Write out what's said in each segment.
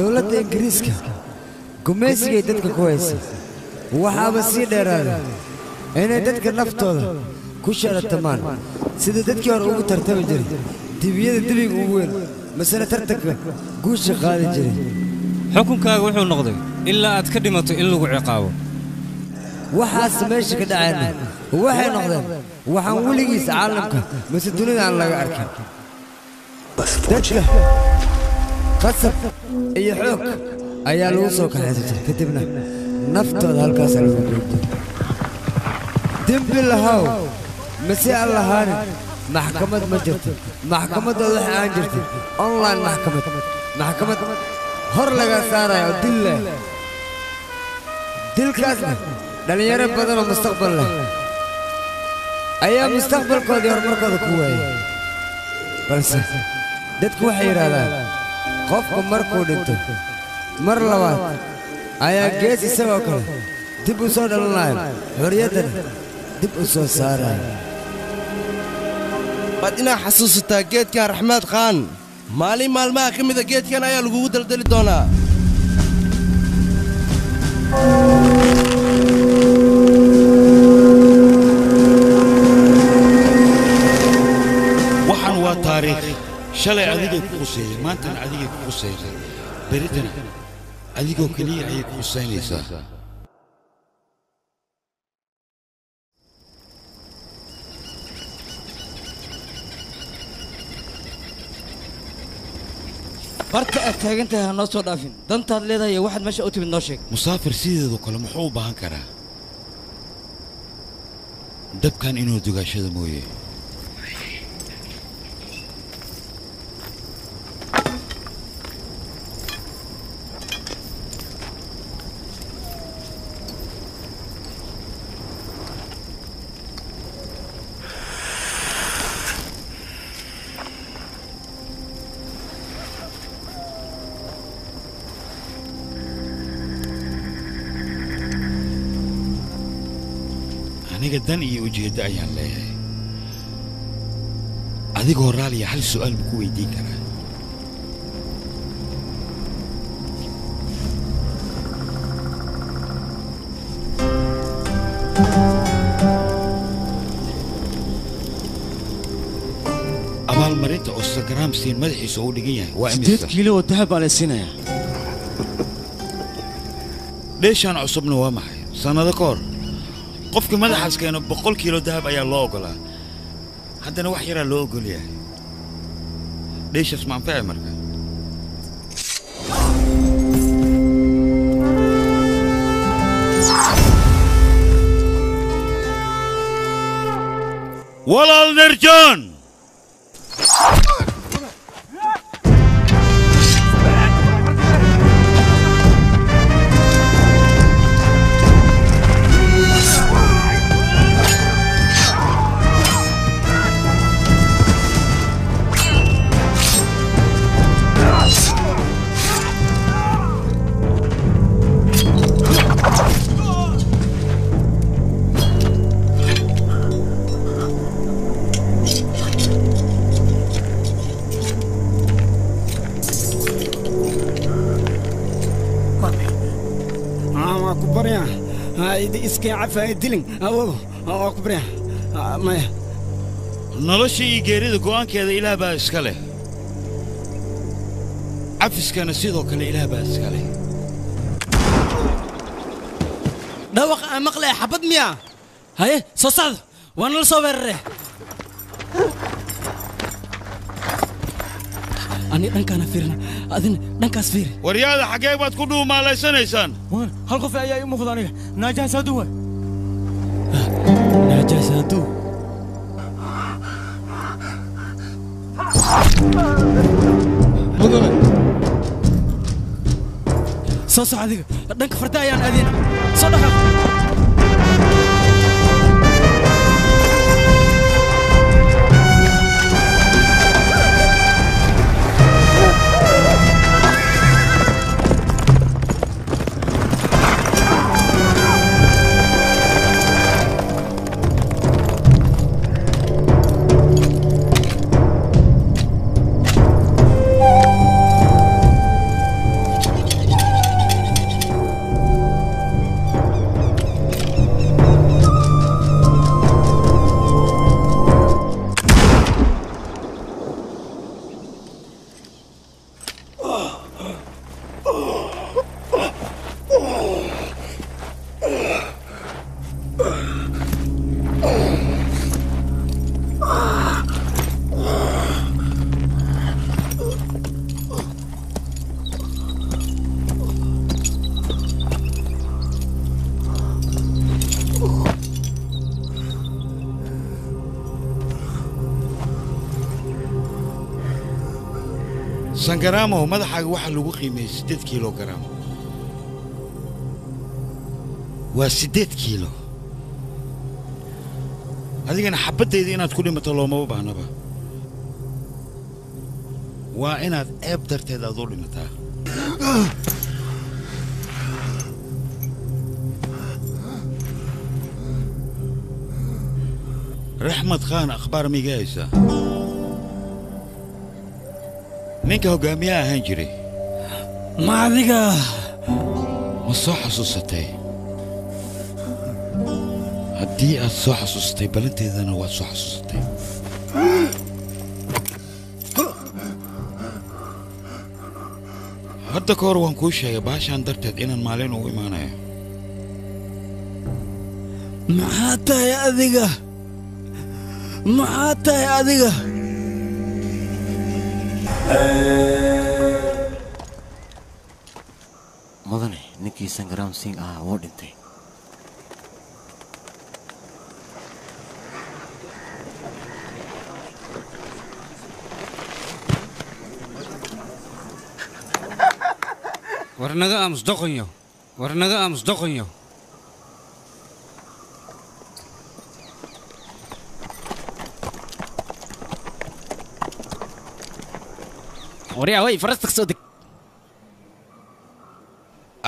Dowladda Ingiriiska gumaysigay dadka ku haysay waxaaba sii dheeraaday inay dadka naftooda ku sharatamaan sida dadkii hore ugu tartami jiray dibiyada dibiga ugu weyn masana tartanka guusha qaadi jiray. Xukunkaaga wuxuu noqday ilaa aad ka dhimato in lagu ciqaabo. Waxaas meesha ka dhacayna waxay noqdeen waxaan weligiis caalamka mase dunida aan laga arkin. Dadka qasab iyo xoog ayaa lagu soo kaxaysan jiray, kadibna naftooda halkaas lagu goobtay. Dembi lahaw mase aan lahaanin, maxkamad ma jirto. Maxkamaddooda waxa aan jirtay online maxkamad, maxkamad hor laga saarayo oo dil leh. Dilkaasna dhalinyaro badan oo mustaqbal leh ayaa mustaqbalkoodii horumarkooda ku waayay. Balse dadku waxay yidhaahdaan qofku markuu dhinto mar labaad ayaa gees isagoo kale dib u soo dhalanayo, xorriyaddana dib u soo saarayo. Waad inaa xasuusataa geedkan Raxmaad Khaan. Maalin maalmaha ka mida geedkan ayaa lagugu daldali doonaa. Waxaan waa taariikh. Shalay adigay ku quseeyay, maantana adigay ku quseeyay, beritana adigoo keliya ayay ku quseynaysaa. Barta aad taagan tahay ha noo soo dhaafin. Dantaad leedahay iyo waxaad meesha u timid noo sheeg. Musaafir sideedoo kale muxuu u baahan karaa dabkan inuu dugaashada mooye? Aniga dan iyo ujeeddo ayaan leeyahay. Adigoo raaliya hal su'aal buu ku weydiin karaa. Abaalmarinta oo Sagramsiin madaxiisa uu dhigan yahay waa 8 imisa? Kiilo oo dahab baa la siinayaa. Dheeshaan cusubna waa maxay? Sannado ka hor qofka madaxaas keeno 100 kiilo dahab ayaa loo ogolaa, haddana wax yaraa loo ogol yahay. Dheeshaas ma anfaci marka? Walaal Nirjan! Waa ku baryaa, iska cafa dilin awow, waa ku baryaa maya. Nolosha iyo geerida go'aankeeda Ilaah baa iska leh, cafiskana sidoo kale Ilaah baa iska leh. Dhawaqa aan maqlaya xabad miyaa? Haye, soo socda, waa nala soo weeraree. Ani dhankaana fiirina, adina dhankaas fiiri. Waryaada, xaggee baad ku dhuumaalaysanaysaan? Hal qof ayaa ii muuqda aniga, Naajaha Saadu waay. Naajaha Saadu. Mudane, soo soco adiga, dhanka farda ayaan aadina. Soo dhaqaaq. Sangaraamo madaxaaga waxaa lagu qiimeeyey 8 kiilogaraam. Waa 8 kiilo. Adigana xabadayda inaad ku dhimato loomaba baahnaba. Waa inaad ceeb darteed aad u dhimataa. Raxmad Khan akhbaar miiga haysaa? Ninka hoggaamiyaha ahaan jiray. Ma adiga ma soo xasuusatay? Haddii aad soo xasuusatay ballanteedana waad soo xasuusatay. Hadda ka hor waan kuu sheegay baashaan darteed inaan maalin ugu imaanayo. Maxaa tahay adiga? Maxaa tahay adiga? Mudane, ninkii Sangram Singh ahaa wuu dhintay. War naga aamus doqonyo. War naga aamus doqonyo. Waryaa way farasta soo deg.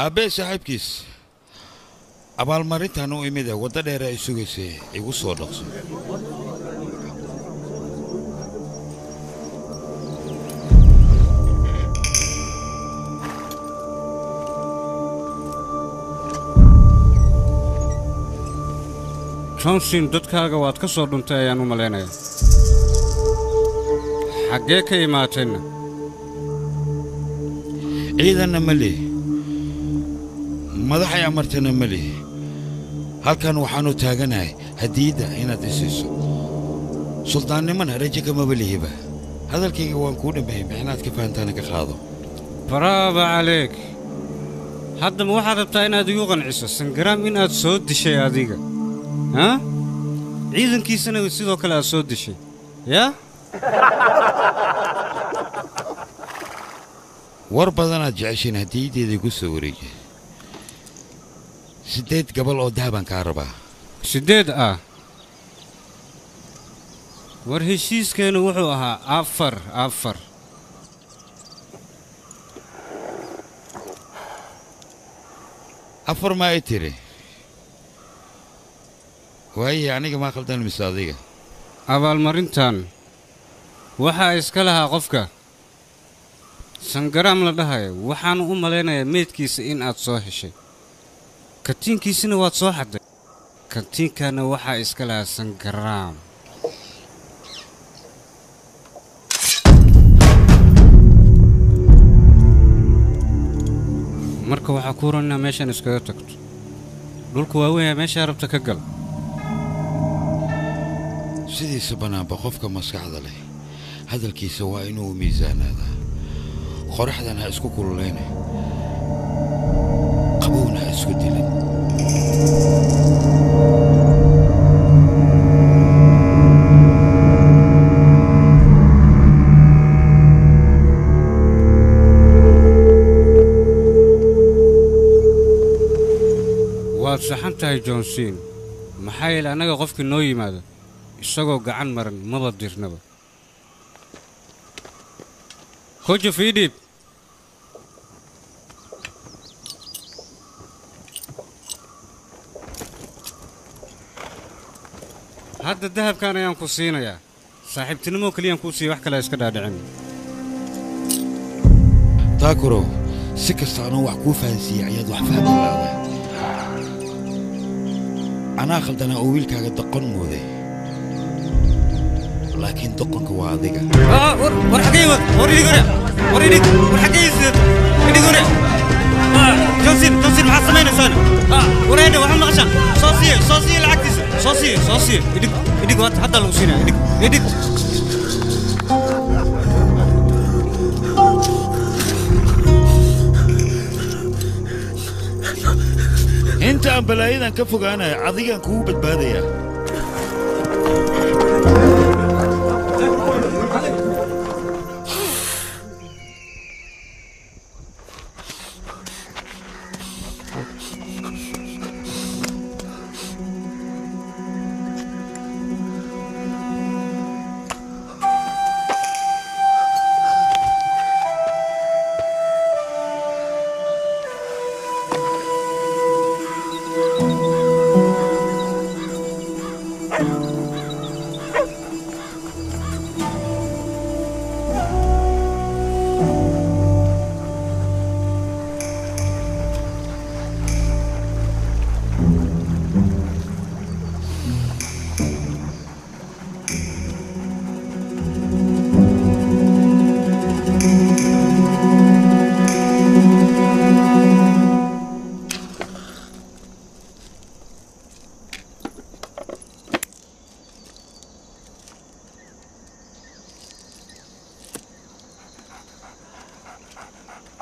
Aabbee saaxiibkiis abaalmarintan u imid ee waddo dheer ay sugaysay igu soo dhaqso. Johnson dadkaaga waad ka soo dhuntay ayaan u malaynayaa. Xaggee ka imaateenna? Ciidanna ma lihi, madaxay amartana ma lihi. Halkan waxaanu taaganahay hadiyadda inaad i siiso. Suldaannimana rajo kamaba lihiba. Hadalkayga waan kuu dhammeeyey, micnaad ka fahantaana ka qaado. Bravo caleek. Hadda ma waxaad rabtaa inaad igu qanciso Sangram inaad soo dishay adiga? Ha? Ciidankiisana sidoo kale aad soo dishay. Yaa? War badanaad jeceshiin hadiyaddeeda igu soo wareejay. 8 gabal oo dahabaan kaa rabaa. 8 ah? War heshiiskeenu wuxuu ahaa 4 4. 4 ma ay tiri? Waaye aniga maa khaldan mise adiga? Abaalmarintan waxaa iska lahaa qofka Sangram la dhahayo. Waxaan u malaynayaa meydkiisa in aad soo heshay. Katiinkiisina waad soo xadday. Katiinkana waxaa iska lahaa Sangram. Marka waxaa kuu ron inaa meeshan iskaga tagto. Dhulku waa weyn yahay, meeshaa rabta ka gal. Sidiisa bannaanba qofka maskaxda leh hadalkiisa waa inuu miisaanaadaa. Qoraxdan ha isku kululeyne, qabowna ha isku dilin. Waad saxan tahay Johnson. Maxaa yeelay annaga qofkii noo yimaado isagoo gacan maran maba dirnaba. Kojo fiidhiib. Hadda dahabkan ayaan ku siinayaa. Saaxiibtinimo keliyaan kuu siiya, wax kale ha iska dhaadhicin. Taakurow, si kasta anuu wax kuu fahansiiyey ayaad wax fahmi la'dahay. Anaa khaldanaa oo wiilkaaga doqon mooday. Laakiin doqonka waa adiga. War xaggee wad? War idhig hore. War idhig. War xaggee sidato? Idhig hore. Johnson, Johnson, maxaad samaynaysaan? War eedhe, waxaad maqashaan? Soo siiye, soo siiye lacagtiisa. Soo siiye, soo siiye. Idhig, idhig, hadda lagu siinaya. Idhig, idhig. Inta aan balaayadan ka fogaanayo adigaan kugu badbaadayaa.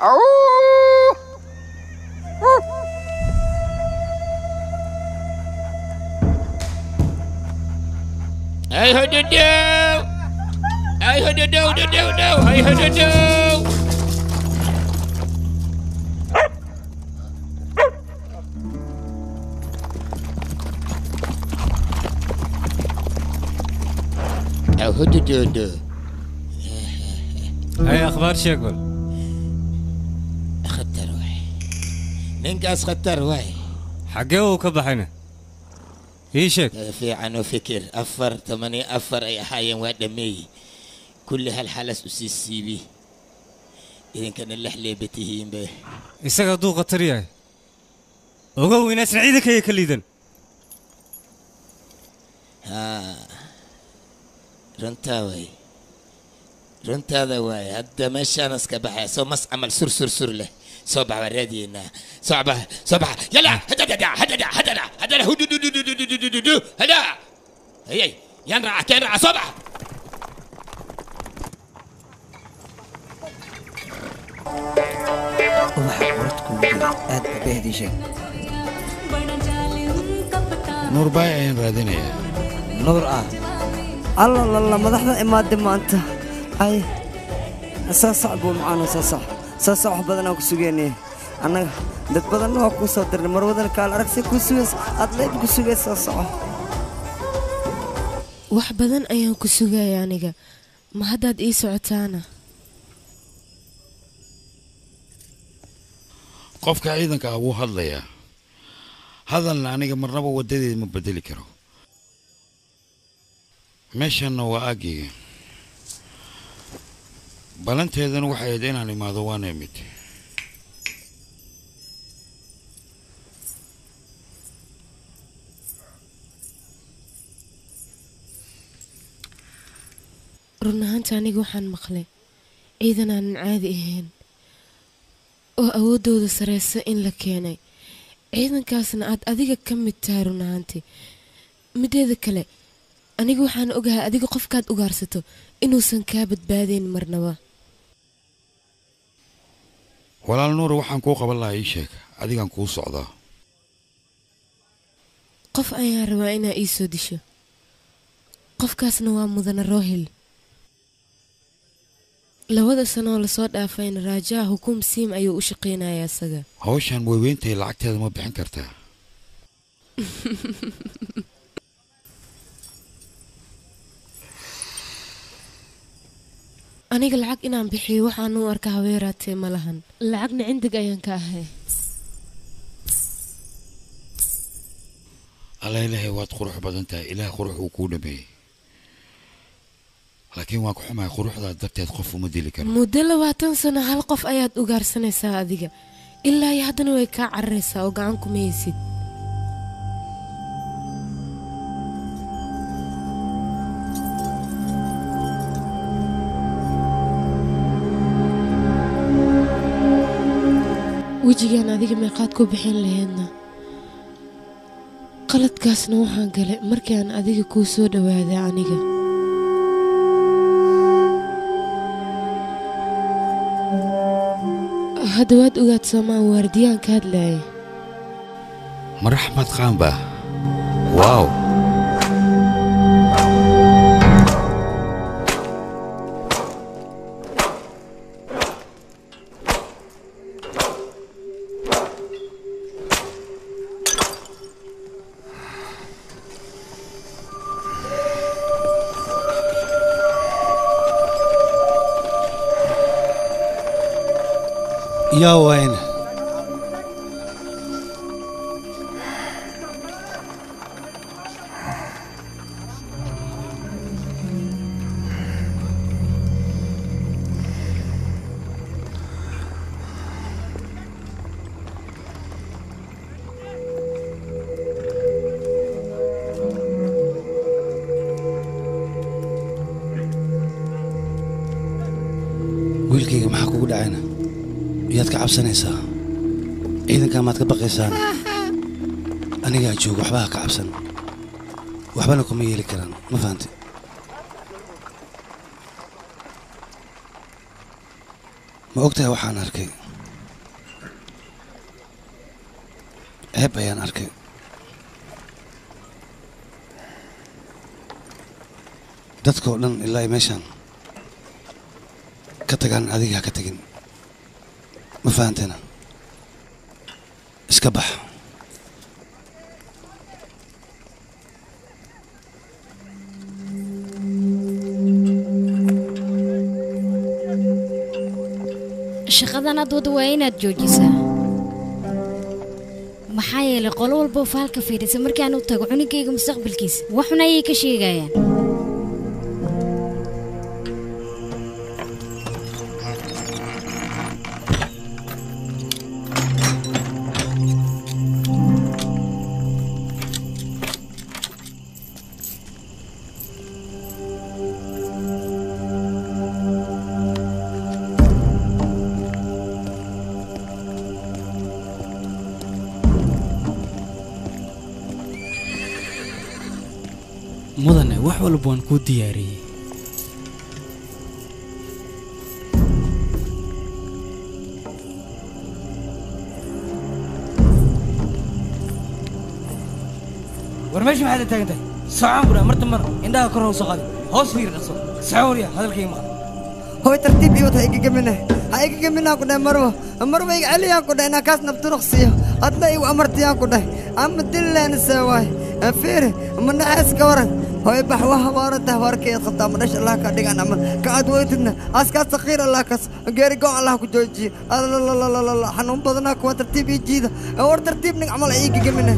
Ay hududu. Ay hududu dudu du. Ay hududu. Ay hududu. هاي اخبار شو يقول؟ خطر واي. ninkaas khatar waay. Xaggee uu ka baxayna? Ii sheeg. Fiican u fikir 4 8 4 ay ahaayeen waa dhameeyey kulli hal xalas u sii siibi idinkana lix leeba tihiin be. Isaga hadduu khatar yahay ogow inaysan ciidankayga ka liidan. Haa, runtaa waay, runtaada waay. Hadda meeshaan iska baxaya soo mas camal sur sur sur leh soo bax waan raadiyeynaa. Soo bax, soo bax, yalla hadada hadada hadada hadada hududududududududu hada hayay yaan raaca keen raaca soo bax. Ubaxa quruxda kugu jira aad ba behdii sheeg. Nuur baay ayaan raadinayaa. Nuur ah alla lalla madaxda imaade maanta. Ay soo soc buu macaano, soo soc, soo soc. Wax badan aan ku sugeynay annaga, dad badanna waa kuu soo dirnay. Marwadana kaal aragsi kuu sugaysa, aad leeb ku sugaysa. Soo soco. Wax badan ayaan ku sugaya aniga, ma haddaad ii socotaana? Qofka ciidanka ah wuu hadlayaa, hadalna aniga marnaba waddadeeda ma bedeli karo. Meeshanna waa aaggayga, balanteedana waxay ahayd inaan imaado, waana imid. Run ahaanta aniga waxaan maqlay ciidan aanan caadi ahayn oo awooddooda sareysa in la keenay, ciidankaasna aad adiga ka mid tahay. Run ahaantii mideeda kale aniga waxaan ogahay adiga qofkaad ugaarsato inuusan kaa badbaadayn marnaba. Walaal Nuur, waxaan kuu qaban lahaa ii sheeg, adigaan kuu socdaa. Qof ayaan rabaa inaa ii soo disho, qofkaasna waa mudane Rohil. 2 sanoo lasoo dhaafayna Raajaa Hukum Siim ayuu u shaqaynayaa isaga. Hawshan weyweyntahay, lacagteeda ma bixin kartaa? Aniga lacag inaan bixiyo waxaan u arkaa haweeraatee ma lahan, lacagna cindig ayaan ka ahay. Alla ilaahay, waad qurux badan tahay. Ilaah qurux uu kuu dhameeyey, laakiin waan ku xumahay, quruxdaa darteed qof uma dili karo. Muddo 20 sano hal qof ayaad ugaarsanaysaa adiga, ilaa iyo haddana way kaa cararaysaa oo gacan kuma haysid. Wejigaan adiga meeqaad ku bixin lahaydna? Qaladkaasna waxaan galay markaan adiga kuu soo dhawaaday aniga. Hadda waad ogaad soomaan waardiyaan ka hadlayay. Maraxmad Khaan ba? Waaw. Yaa wayne? Wiilkayga, maxaa kugu dhacayna? Yaad ka cabsanaysaa? Ciidankaa maad ka baqaysaan? Anigaa jooga, waxba ha ka cabsan, waxbana kuma yeeli karaan, ma fahanti? Ma og tahay waxaan arkay Ceeb ayaan arkay. Dadka oo dhan ilaa ay meeshaan ka tagaan adiga ha ka tagin. Ma fahanteena? Iska bax. Shaqadan aad wada waa inaad joojisaa. Maxaa yeelay qolo walba oo faalka fiirisa markaan u tago cunugayga mustaqbalkiisa waxuna ayay ka sheegayaan. Mudane, wax walba waan kuu diyaariyey. War meesha maxaad la taagan tahay? Socon ku dhaha marta mar indhaha kor hoos qaadi, hoos fiir dhaqso. Socon wariya hadalkayga maqal. Hooy tartiib iyo wad ha iga gemina, ha iga geminaan ku dhahay marwa, marwa iga celiyaan ku dhahay inaan kaas nafturuqsiiyo, adna igu amartiyaan ku dhahay ama dilleen see waay fiiri ma naxaas ka waran. Hooy bax wax habaaranta habaarkeed qabtaa ma dhasha Allah ka dhigan ama ka aad weytidna askaas saqiir Allah kas geeri goon Allah ku joojiyo. Alalalala xanuun badanaa kuwa tartiib ii jiida. War tartiib nin camal iga gemina.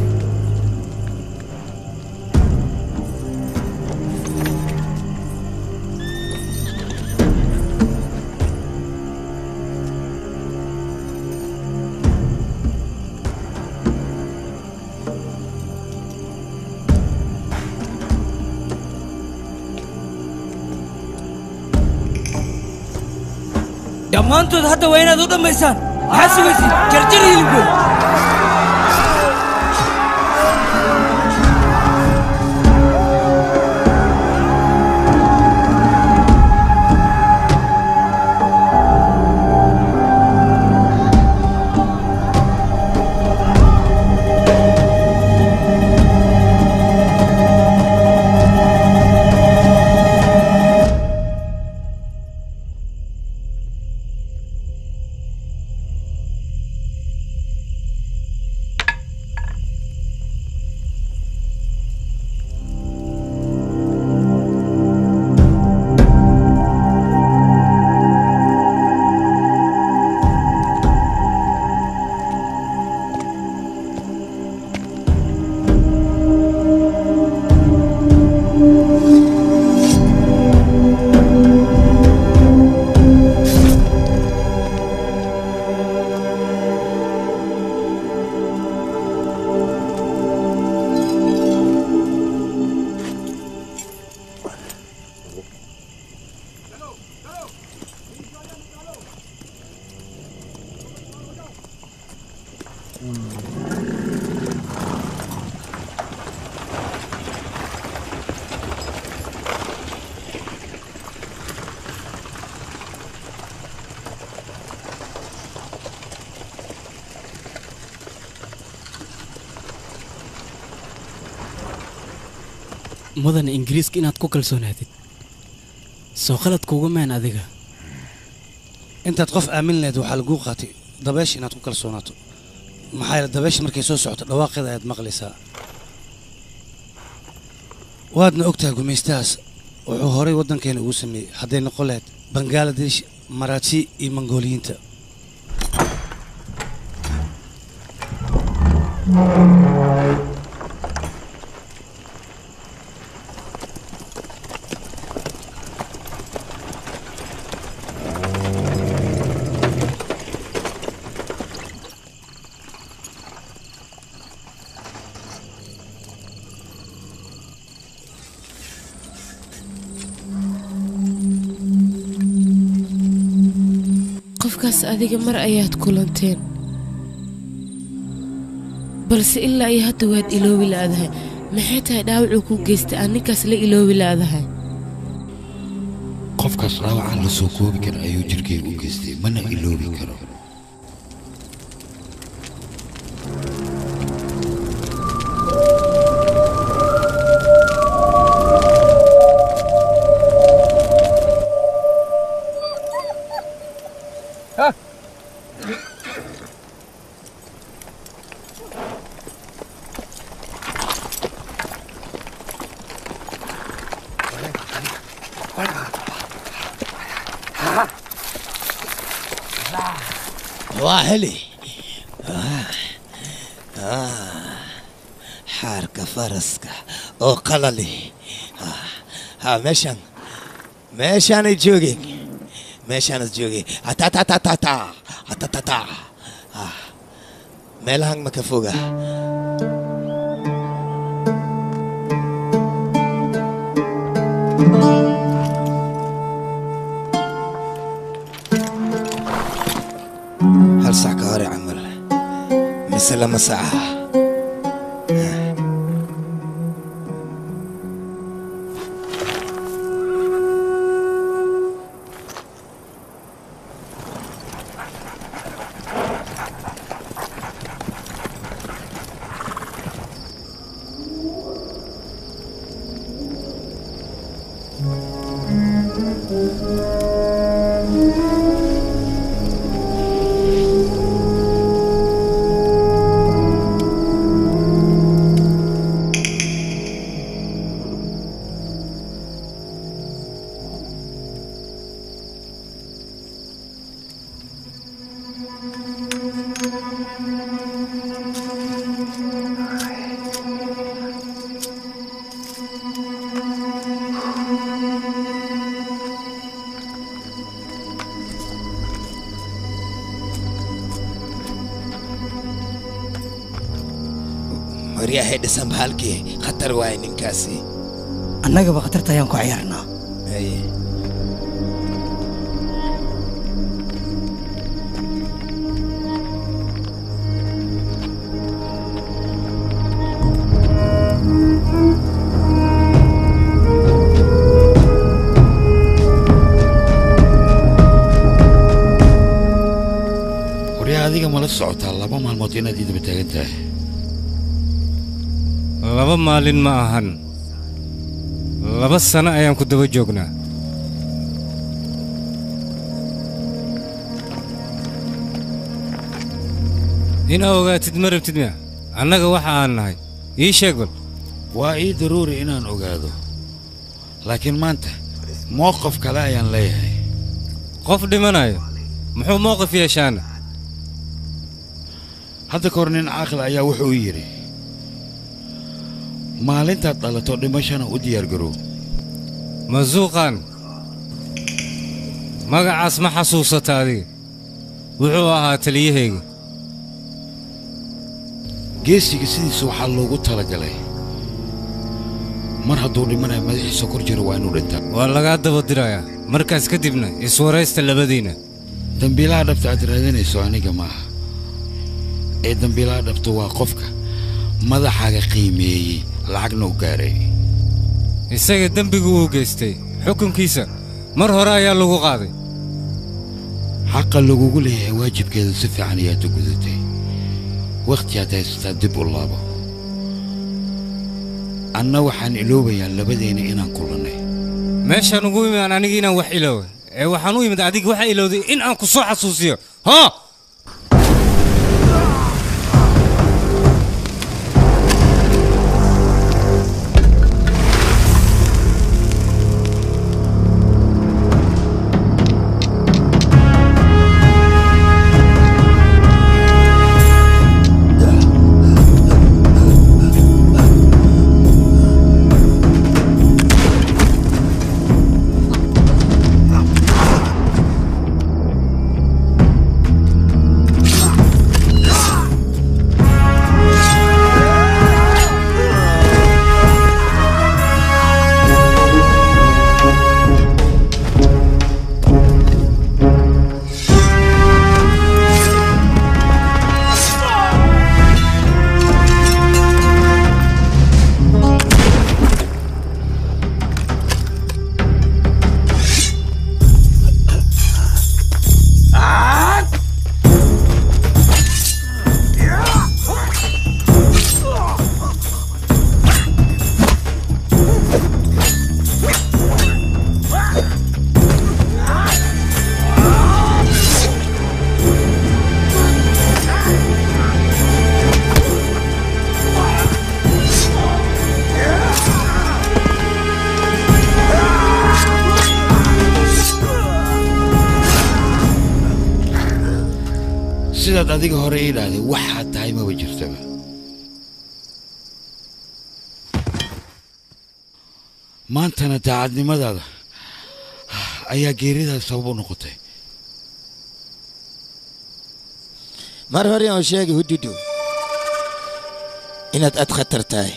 Dhammaantood hadda waa inaad u dhammaysaan. Maxaad sugaysiin? Jarjar hilibkooda. Mudane, ingiriiska inaad ku kalsoonaatid soo qalad kuuga meen adiga. Intaad qof aamin lahayd waxaa laguu qaatay dabeesha inaad ku kalsoonaato. Maxaa yeelay dabeesha markay soo socoto dhawaaqeeda ayaad maqlaysaa. Waadna ogtahay gumaystahaas wuxuu horay waddankeena ugu sameeyey hadday noqon lahayd Bangaladesh, Marathi iyo Mongooliyiinta. Qofkaas adiga mar ayaad kulanteen, balse ilaa iyo hadda waad iloobi la'dahay. Maxay tahay dhaawacuu kuu geystay aan ninkaas la iloobi la'dahay? Qofkaas dhaawacaan la soo koobi karin ayuu jirkeyga u geystay, mana iloobi karo. Waa heli. Xaarka faraska oo qalali. Ha meeshan meeshaanay joogeen, meeshaanas joogeen. Atatatata atatata, meelahan ma ka foga. Hal sac ka hore camal mise 2 saaca. Waryahay dhisan bahalkii khatar waaye ninkaasi. Annagaba khatarta ayaan ku ciyaarnaa. Haye. Waryaa adiga mala socotaa 2 maalmood inaad ii daba taagan tahay? 2 maalin ma ahan, 2 sano ayaan ku daba joognaa. Inaa ogaatid ma rabtid miya annaga waxa aan nahay? Ii sheeg bal. Waa ii daruuri inaan ogaado, laakiin maanta mowqif kale ayaan leeyahay. Qof dhimanayo muxuu mowqif yeeshaana? Hadda kahor nin caaqil ayaa wuxuu yidhi maalintaad dhalato dhimashana u diyaargarow. Masuuqan magacaas ma xasuusata adiga? Wuxuu ahaa taliyahayga. Geesiga sidiisa waxaa loogu talagalay mar hadduu dhimanayo madaxiisa kor jiro waa inuu dhintaa. Waa lagaa daba dirayaa markaas kadibna iswaraysta labadiina. Dambiilaha dhabta aad raadinayso aniga maaha, ee dambiilaha dhabta waa qofka madaxaaga qiimeeyey lacagna u gaaray. Isaga dembigu uu geystay xukunkiisa mar hore ayaa lagu qaaday. Xaqa lagugu leeyahay waajibkeeda si fiican ayaad u gudatay. Wakhti aad haysataa dib u laabo. Anna waxaan iloobayaa labadeena inaan kulannay. Meeshaan ugu imaan aniga inaan wax iloobo, ee waxaan u imid adiga waxa ilowday in aan ku soo xasuusiyo. Haa. Sidaad adiga hore ii dhahday waxaad tahay maba jirtaba. Maantana daacadnimadaada ayaa geeridaada sabab u noqotay. Mar hore aan sheegay hududu inaad aad khatar tahay.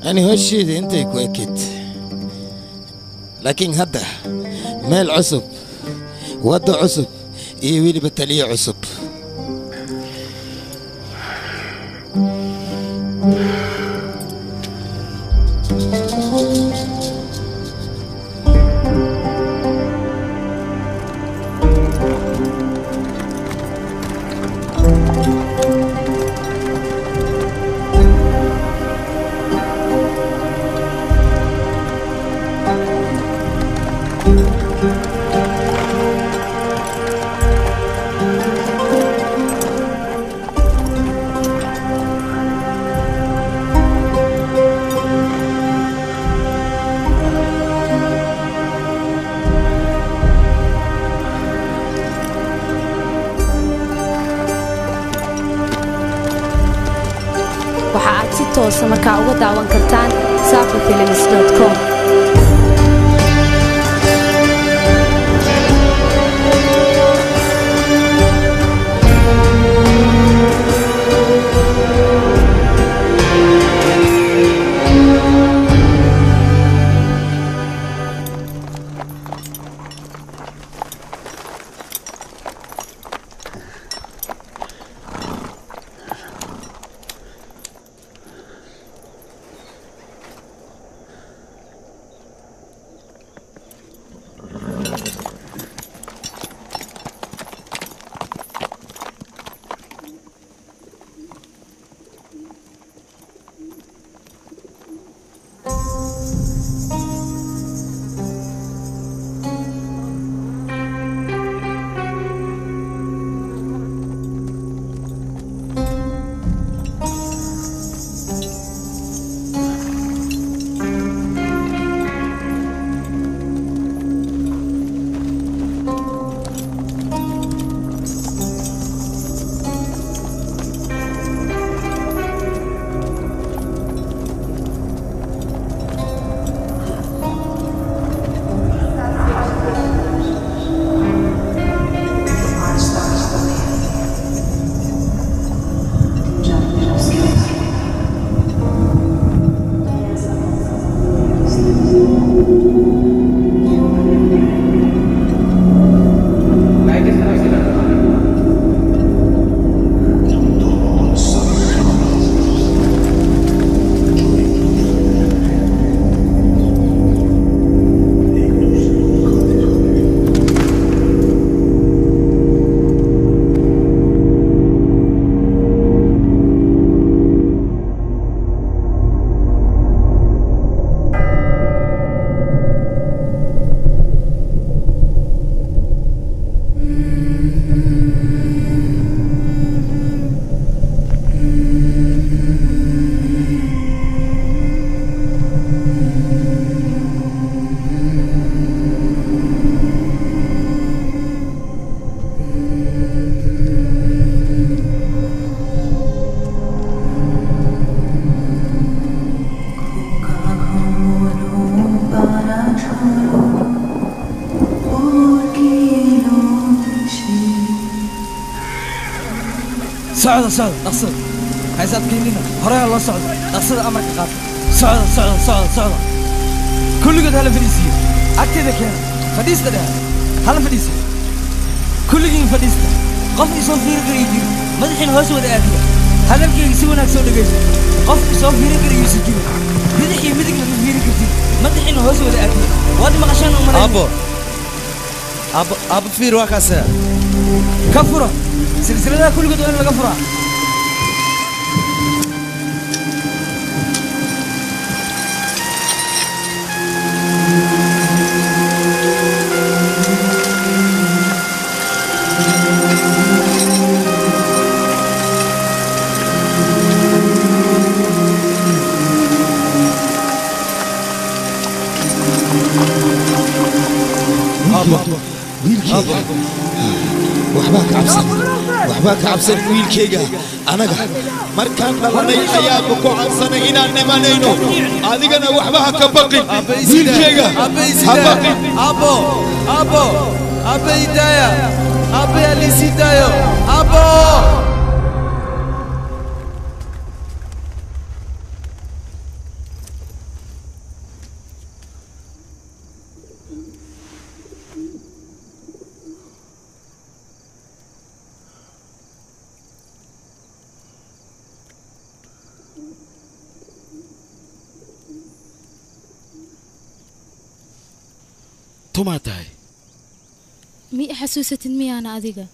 Ani hosheeda intay ku ekid, laakiin hadda meel cusub, waddo cusub iyo weliba taliye cusub. Waxa aad si toosa markaa uga daawan kartaan saafafilms.com. Socda, socda, dhaqsada. Haysaad keenina horeha loo socdo, dhaqsada amarka qaata. Socda, socda, socda, socda. Kulligood hala fadhiisiyo, agteeda keena. Fadhiista dhehe, hala fadhiisiyo. Kulligiin fadhiista. Qof isoo fiiri kara jiro, madaxiina hoos wada aadiya. Hadalkayga si wanaagsan u dhegayso. Qof isoo fiiri kara yuusa jirin. Bidix iyo midigna ma fiiri kartid, madaxiina hoos wada aadiya. Waad maqashaan u malayn. Aabbo, aabbo, aabbo, fiir waa kaase. Ka fura silsiladaha kulligood, waa in laga furaa. Wiilkayga waxbaa ka cabsan, waxbaa ka cabsan wiilkayga. Anaga markaan dhalanay ayaaba ku cabsanay inaan dhimanayno. Adigana waxba ha ka baqin wiilkayga, ha baqin. Abo, abo, abe idaaya, abe alisii daayo, abo. Tumaa tahay? Mi xasuusatid miyaana adiga?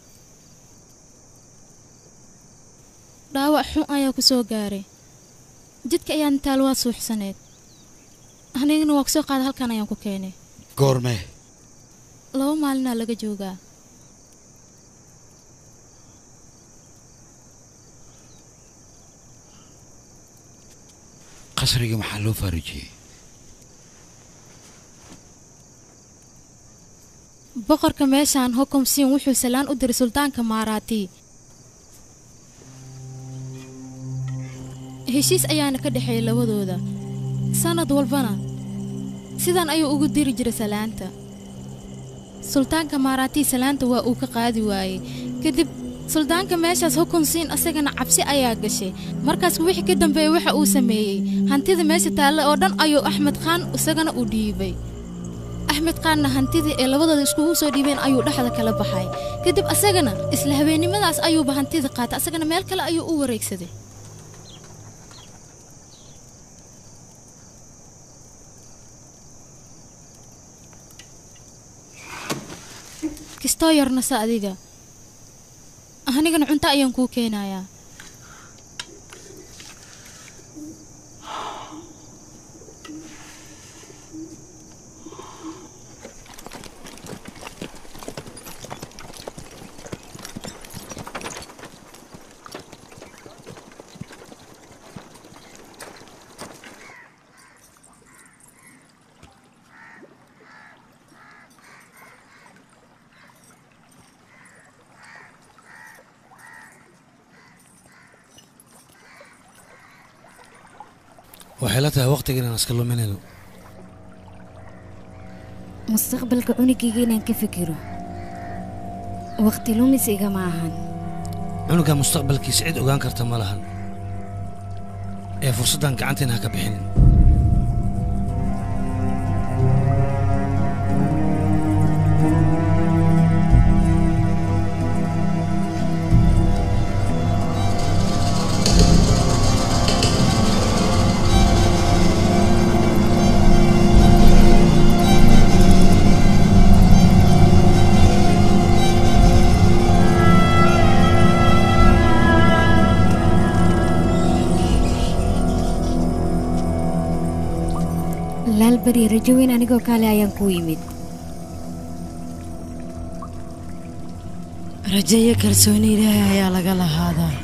Dhaawac xun ayaa ku soo gaaray. Jidka ayaan taal waa suuxsaneed. Anigana waa ku soo qaaday, halkan ayaan ku keenay. Goormee? 2 maalinaa laga joogaa. Qasriga maxaa loo faarijiyey? Boqorka meeshaan Hokomsiin wuxuu salaan u diray suldaanka Maaraati. Heshiis ayaana ka dhexeeyay labadooda. Sanad walbana sidan ayuu ugu diri jiray salaanta. Sultaanka Maaraati salaanta waa uu ka qaadi waayey. Kadib suldaanka meeshaas Hokomsiin asagana cabsi ayaa gashay. Markaas wixii ka dambeeyay waxa uu sameeyey hantida meesha taalla oo dhan ayuu Axmed Khan isagana u dhiibay. Axmed Khanna hantidii ee labadooda iskugu soo dhiibeen ayuu dhexda kala baxay. Kadib asagana isla habeennimadaas ayuuba hantida qaatay, asagana meel kale ayuu u wareegsaday. Kistoo yarnasa adiga, anigana cunto ayaan kuu keenayaa. Waxay la tahay waqtiga inaan iska luminayno. Mustaqbalka cunugayga inaan ka fikiro waqti lumis igama ahan. Cunuga mustaqbalkiisa cid ogaan karta ma lahan, ee fursaddan gacanteena ha ka bixinin. Laalbari, rajo weyn anigoo kaale ayaan kuu yimid. Rajo iyo kalsooni Ilaahay ayaa laga lahaadaa.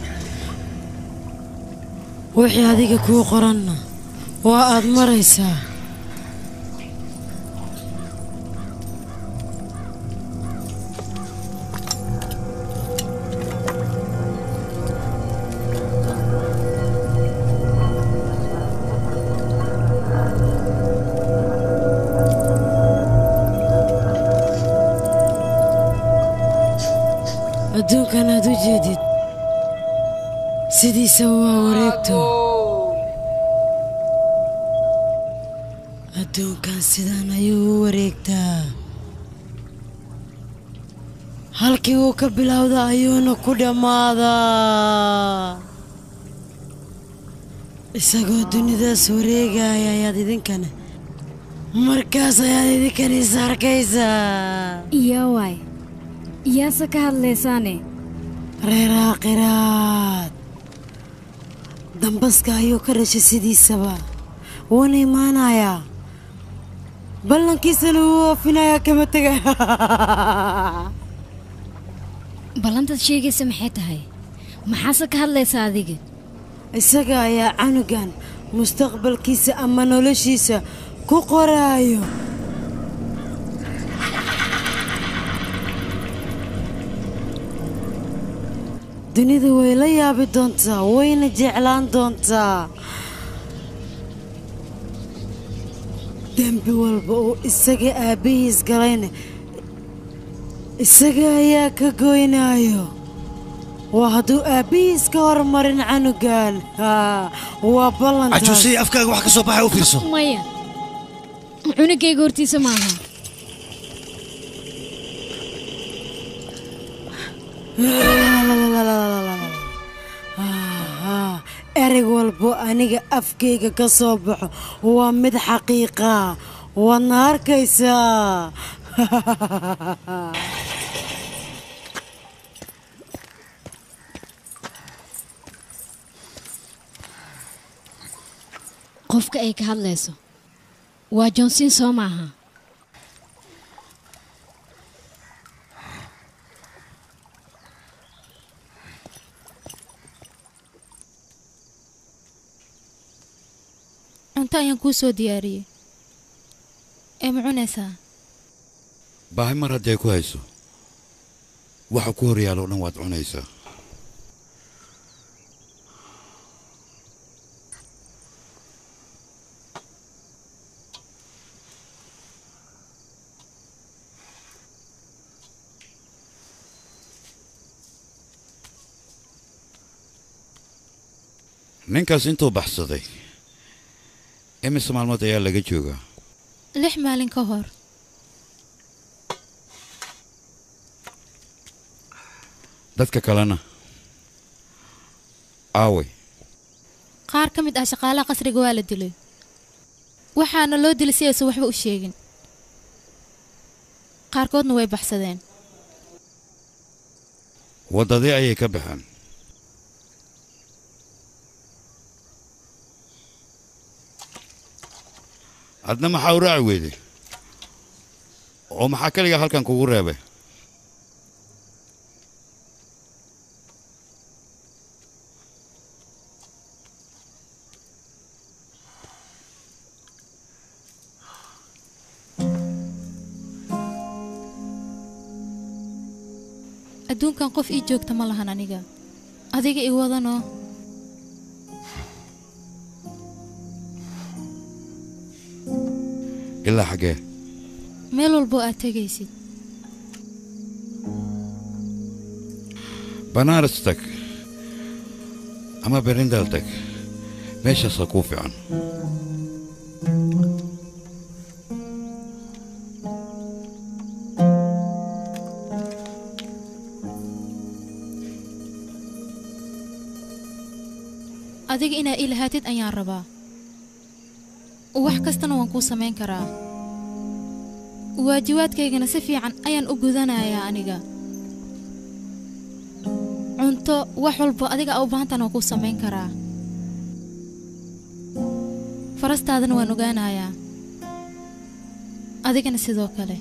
Wixii adiga kuu qoranna waa aad maraysaa. Adduunkan aad u jeedid sidiisa waa wareegto. Adduunkan sidaan ayuu u wareegtaa. Halkii uu ka bilowda ayuuna ku dhammaadaa. Isagoo dunidaas wareegaya ayaad idinkana markaas ayaad idinkana is arkaysaa. Iyo waay, yaase ka hadlaysaane? Reer aakhiraad dambaska ayuu ka dhashay sidiisaba, wuuna imaanayaa, ballankiisana wuu oofinayaa, kama tegaya. Ballantaad sheegaysa maxay tahay? Maxaase ka hadlaysaa adiga? Isaga ayaa canugan mustaqbalkiisa ama noloshiisa ku qoraayo. Dunidu way la yaabi doontaa, wayna jeclaan doontaa. Dembi walba oo isaga aabbihiis galayna isaga ayaa ka goynayo. Waa hadduu aabbihiis ka hormarin canugan. Waa ballantaas. Cajuusay, afkaaga wax ka soo baxay u fiirso. Maya, cunugayga hortiisa maaha. Ereg walbo aniga afkayga ka soo baxo waa mid xaqiiqa, waadna arkaysaa. Qofka ay ka hadlayso waa Johnson, soo maaha? Cunto ayaan kuu soo diyaariyey ee ma cunaysaa? Baahi mar hadday ku hayso, waxa ku hor yaalo dhan waad cunaysaa. Ninkaas intuu baxsaday imise maalmood ayaa laga joogaa? 6 maalin ka hor. Dadka kalena aaway? Qaar ka mid ah shaqaalaha qasriga waa la dilay, waxaana loo dilay si aysan waxba u sheegin. Qaarkoodna way baxsadeen. Waddadii ayay ka baxeen. Adna maxaa u raaci weyday oo maxaa kaligaa halkan kugu reebay? Adduunkan qof ii joogta ma lahan aniga, adiga i wadanoo. Ilaa xaggee? Meel walboo aad tegaysid. Banaras tag ama Berindal tag, meeshaasaa kuu fiican. Adiga inaa ii lahaatid ayaan rabaa, wax kastana waan kuu samayn karaa. Waajibaadkaygana si fiican ayaan u gudanayaa aniga. Cunto, wax walbo adiga aa u baahantaan waan kuu samayn karaa. Farastaadana waan ogaanayaa, adigana sidoo kale.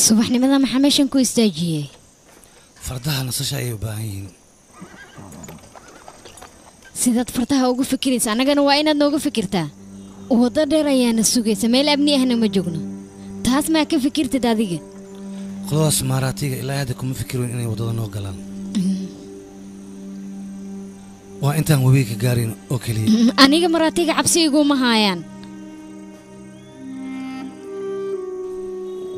Subaxnimada maxaa meeshan ku istaajiyey? Fardaha nasasha ayay u baahan yihiin. Sidaad fartaha ugu fikiraysa annagana waa inaad nooga fikirtaa. Waddo dheer ayaana sugaysa, meel amni ahna ma joogno. Taas maa ka fikirtid adiga? Qoladaas maaraatiga ilaa hadda kuma fikirin inay waddada noo galaan. Waa intaan webiga ka gaarin oo keliya. Aniga maraatiga cabsi iguma haayaan.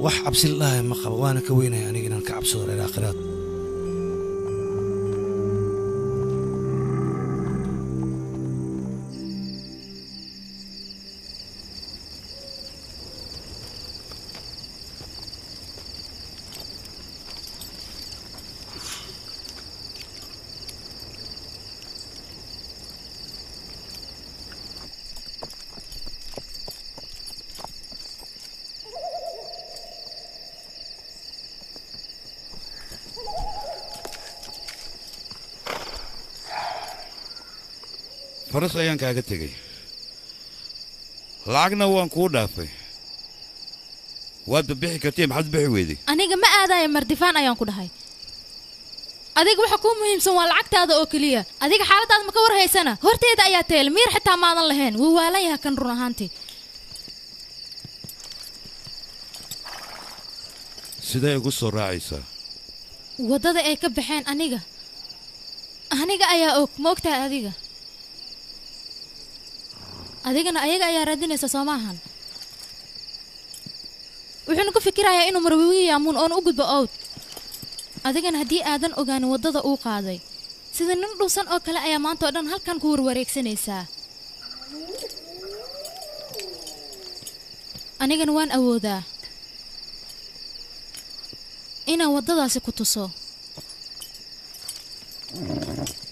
Wax cabsi la dhahayo ma qabo, waana ka weynaya aniga inaan ka cabsado reer aakhiraad. Faras ayaan kaaga tegey, lacagna waan kuu dhaafay. Waad bixi kartee, maxaad bixi weyday? Aniga ma aadaya mardifaan ayaan ku dhahay. Adiga waxa kuu muhiimsan waa lacagtaada oo keliya. Adiga xaaladaada ma ka war haysana? Horteeda ayaa teel miir xitaa maadan lahayn. Wuu waalan yahay kan run ahaantii. Sidee igu soo raacaysaa? Waddada ay ka baxeen aniga ayaa og, ma ogtahay adiga? Adigana ayaga ayaa raadinaysa soo maahan. Wuxuuna ku fikirayaa inuu marwiwiga yaamuun oona u gudbo owd. Adigana haddii aadan ogaanin waddada uu qaaday, sida nin dhuusan oo kale ayaa maanta oo dhan halkan ku warwareegsanaysaa. Anigana waan awoodaa inaan waddadaasi ku tuso.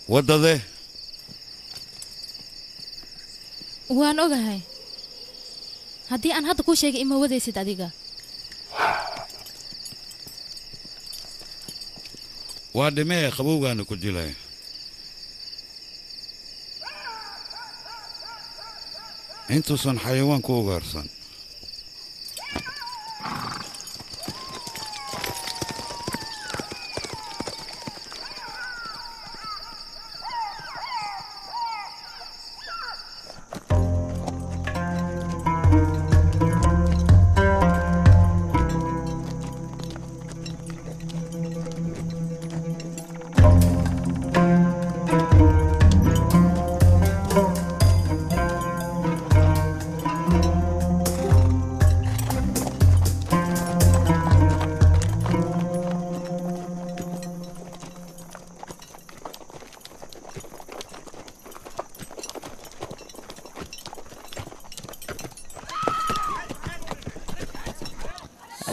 Waddadee? Waan ogahay. Haddii aan hadda kuu sheegay ima wadaysid adiga. Waa dhimee qabowgaana ku dilay. Intuusan xayawaan ku ugaarsan.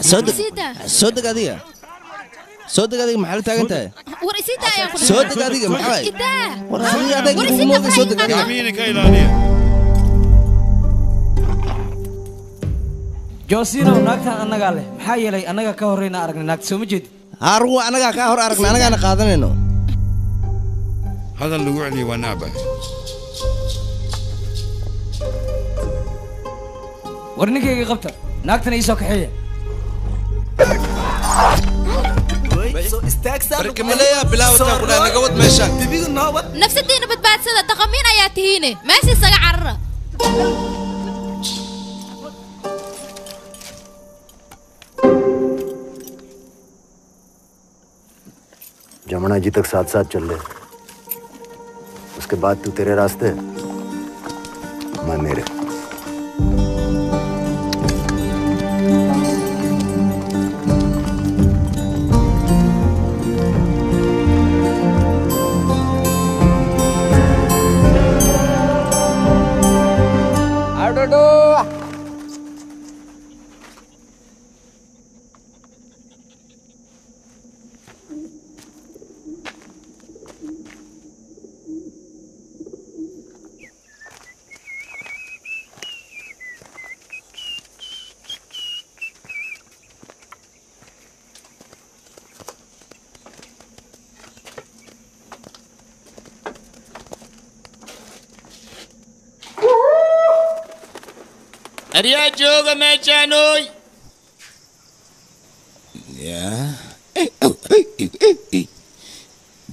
Soo deg adiga. Soo deg adiga, maxaa la taagan tahay? War isii daa ayaan ku dhahay. Soo deg adiga, maxaa? Idaa. War adiga adeeg War kugu isii daa, moogay, soo deg adiga. Gacmihiina ka ilaaliya. Joosino, naagtan annagaa leh. Maxaa yeelay annaga ka horreyna aragnay naagta, soo ma jeedid? Haa, annagaa kaa hor aragnay, annagaana qaadanayno. Hadal lagu celiyo waa nacbahay. War ninkayga qabta, naagtana ii soo kaxeeya. Nafsadiina badbaadsada, dhaqamiin ayaa tihiine. Meesha isaga carara. Jamuna ji तक साथ साथ चल ले, उसके बाद तू तेरे रास्ते, मैं मेरे। Aryaa jooga meeshaan ooy. Yaa.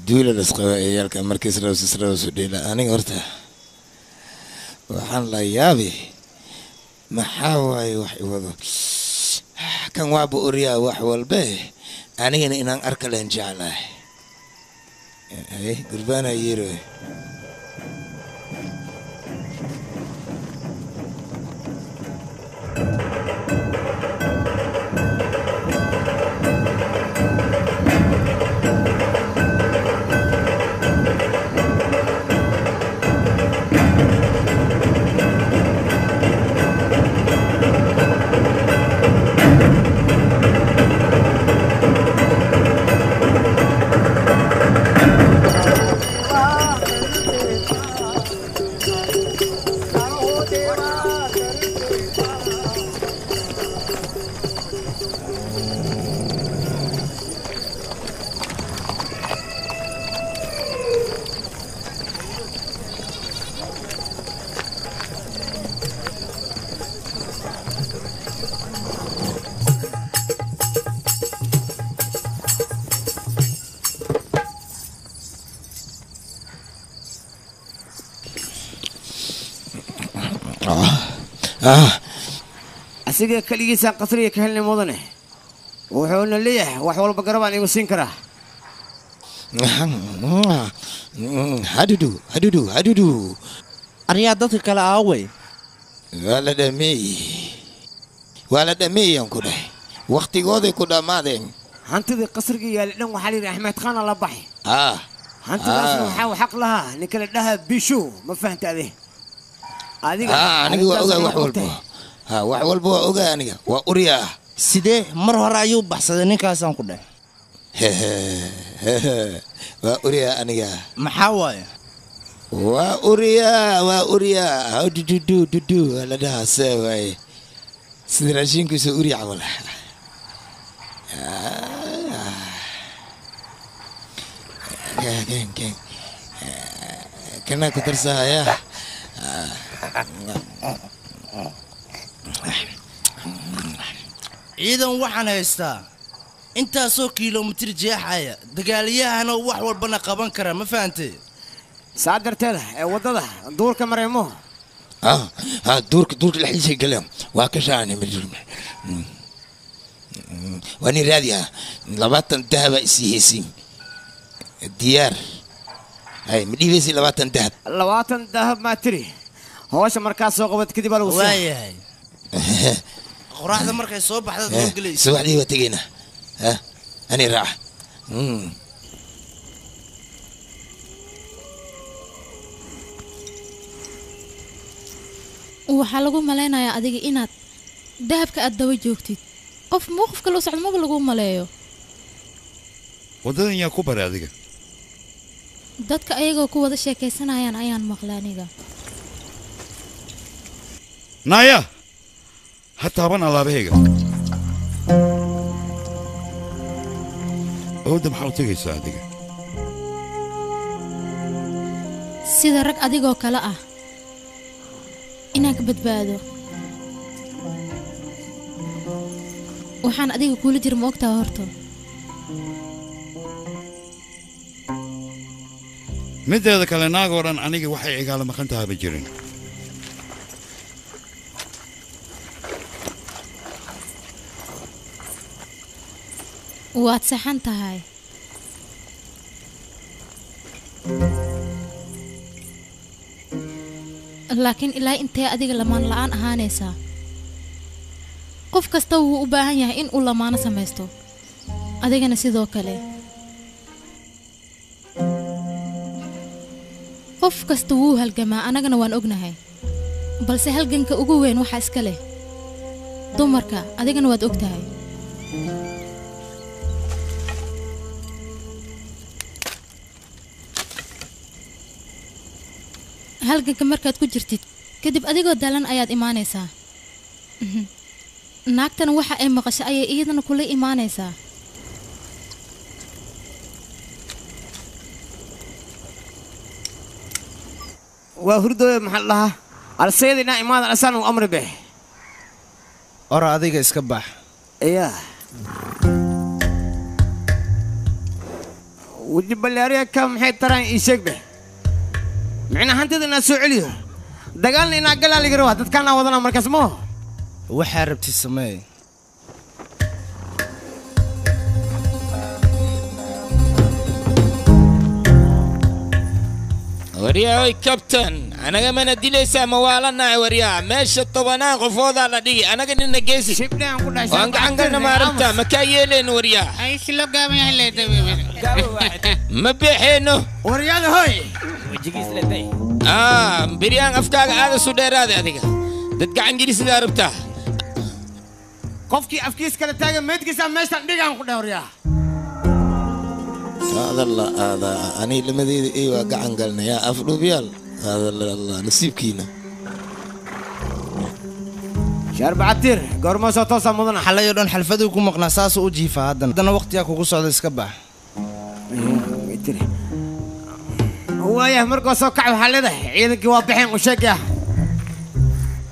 Duula lasqaba ciyaalka markiis raws raws u dheela. Aniga horta waxaan la yaabi maxaa waaye wax i wado kan waaba oriyaa wax walbe anigana inaan arka leen jeclahay. Ay gurbaana yeero. Asiga kaligiisa qasriga ka helnay mudane wuxuuna leeyahay wax walba garabaan igu siin karaa. Hadudu hadudu hadudu. Aryaa dadka kale aaway. Waa la dhameeyey, waa la dhameeyaan ku dhahay, waqtigooday ku dhammaadeen. Hantidii qasriga yaali dhan waxaa la yidhi Axmed Khan la baxay. Hantidaasna waxaa xaq lahaa ninka la dhahaa Bishu, ma fahanta ade? Adiga aniga waa ogaa wax walba. Wax walba waa ogaa aniga, waa uryaa. Sidee mar hore ayuu baxsaday ninkaasaan ku dhahay? Waa uryaa aniga. Maxaa waaye? Waa uryaa, waa uryaa. Hawdududu dudu la dhahaa see waaye. Sida raashinkiisa urya camal. Kan kana ku darsahaya. Ciidan waxaan haystaa intaasoo kiilomitir jeexaya, dagaalyahana wax walbana qaban kara, ma fahantay? Saa darteed ee waddada duurka mareemo. Duurka duurka dhexdiisa galeen waa ka shaacnay waa nin raadi ah 20 dahaba isii haysiin diyaar. Hay ma dhiibaysi 20 dahab? 20 dahab maa tiri hawsha markaa soo qabad kadib baa lagu siiyaa. Waayahay, qoraxda markay soo baxda soo gelaysa subaxdii waa tegaynaa. Ani raaca. Waxaa lagu malaynayaa adiga inaad dahabka aad daba joogtid. Qof mowqifka loo socdo maba lagu maleeyo. Waddadan yaa ku baray adiga? Dadka ayagoo ku wada sheekaysanayaan ayaan maqlay aniga. Naaya, ha taaban alaabahayga. Owda maxaa u tegaysaa adiga? Sida rag adigoo kale ah inaan ka badbaado. Waxaan adiga kuula jira ma ogtaha horta? Mideeda kale naagoo dhan aniga waxay igaala maqan tahaba jirin. Waad saxan tahay. Laakiin ilaa intee adiga lamaan la'aan ahaanaysaa? Qof kasta wuu u baahan yahay in uu lamaano samaysto, adigana sidoo kale. Qof kasta wuu halgamaa, annagana waan ognahay, balse halganka ugu weyn waxaa iska leh dumarka, adigana waad og tahay. Halganka markaad ku jirtid kadib adigoo daalan ayaad imaanaysaa. Naagtana waxa ay maqasho ayay iyadana kula imaanaysaa. Waa hurdooya maxaa la dhahaa alsayada inaa imaadan asaan u amri beh. Ora adiga iska bax. Yaa Weji ballaariya ka maxay taraan ii sheeg beh. Micna hantida inaa soo celiyo. Dagaalna inaa galaa laga rabaa dadkaana wadana markaas ma. Waxaa rabti sameey. Waryaa oy kabtan anaga mana dilaysaa ma waalanahay waryaa meesha 10 qofoodaa la dhigi anaga nina geesi waan gacan galna ma aragtaa ma kaa yeeleen waryaa ma beexeeno waryaada hoy biryaan afkaaga aada su dheeraada adiga dad gacan gelisidaa rabtaa qofkii afkiis kala taagan meydkiisa meeshaan dhigaan ku dheh waryaa هذا الله هذا أنا لما ذي إيوه قعن قالنا يا أفلو بيال هذا الله نصيبكينا شرب عتير قرمة صوت مدن حلا يدون حلفدو كم مقناص وجيفة هذا أنا وقت يا كوكوس هذا إسكبه هو يا مركز سوكع وحلا ده عيدك واضحين وشقة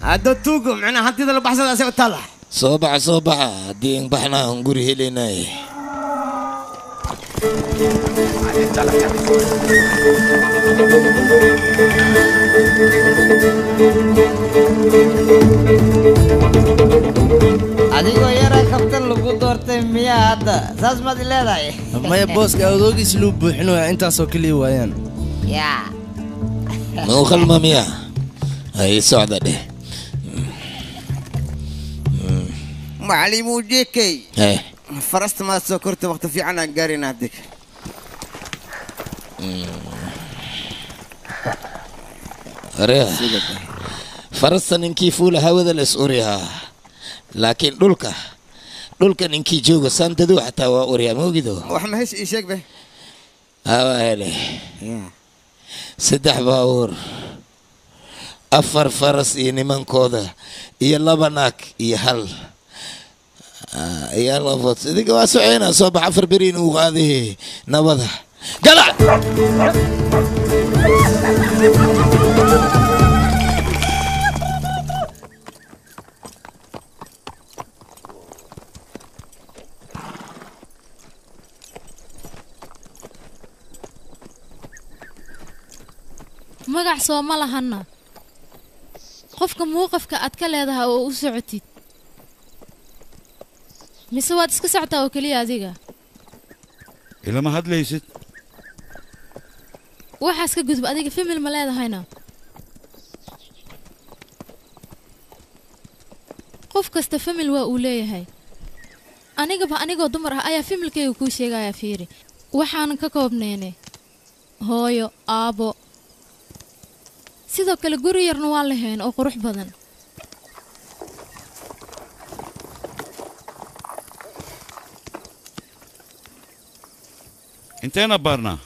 هذا توقع معنا هنتي ذا البحث هذا سوي طلع صباح صباح دين بحنا نقول هلينا Adigoo yara kabtan lagu doortay miyaa hadda saas maad leedahay maya booska awdoogiis luu buuxinaya intaasoo keliya waayaan yaa ma u khalma miyaa hay socda dheh macalimu jekey farasta maad soo korta waqti fiican aan gaarina hadig farasta ninkii fuula hawada la is uriyaa laakiin dhulka ninkii jooga saandaduu xataa waa uriyaa ma ogido wax ma hesh ii sheeg be hawa hele 3 baabuur 4 faras iyo nimankooda iyo 2 naag iyo 1 يا الله idinka waa socoynaa soo bax 4 beriin uu qaaday nabada gala magac soo ma lahana qofka muuqafka aad ka leedahay oo u socotid mise waad iska socotaa oo keliya adiga ilama hadlaysid waxaas ka gudub adiga famil ma leedahayna qof kasta famil waa uu leeyahay anigaba anigoo dumar ah ayaa familkayga kuu sheegaya fiiri waxaanan ka koobnayne hooyo aabo sidoo kale guri yarna waan lahayn oo qurux badan inteena baarnaa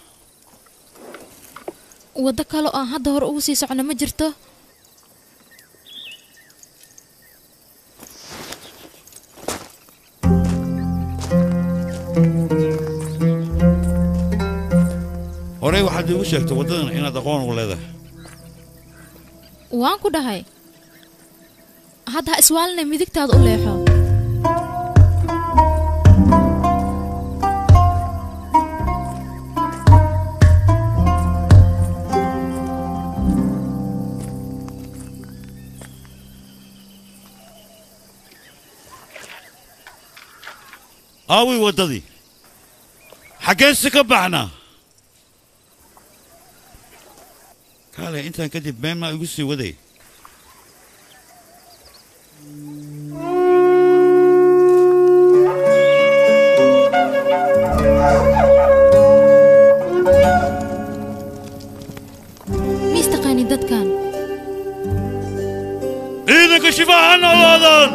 waddo kale oo aan hadda hore ugu sii socno ma jirto horey waxaad iigu sheegtay waddadan inaad aqoon ugu leedahay waan ku dhahay hadda ha iswaalinay midigtaada u leexo aaway waddadii xaggeensi ka baxnaa kaale intaan kadib been maa igu sii waday ma istaqaanin dadkan ciidanka shifaa ha noolaadaan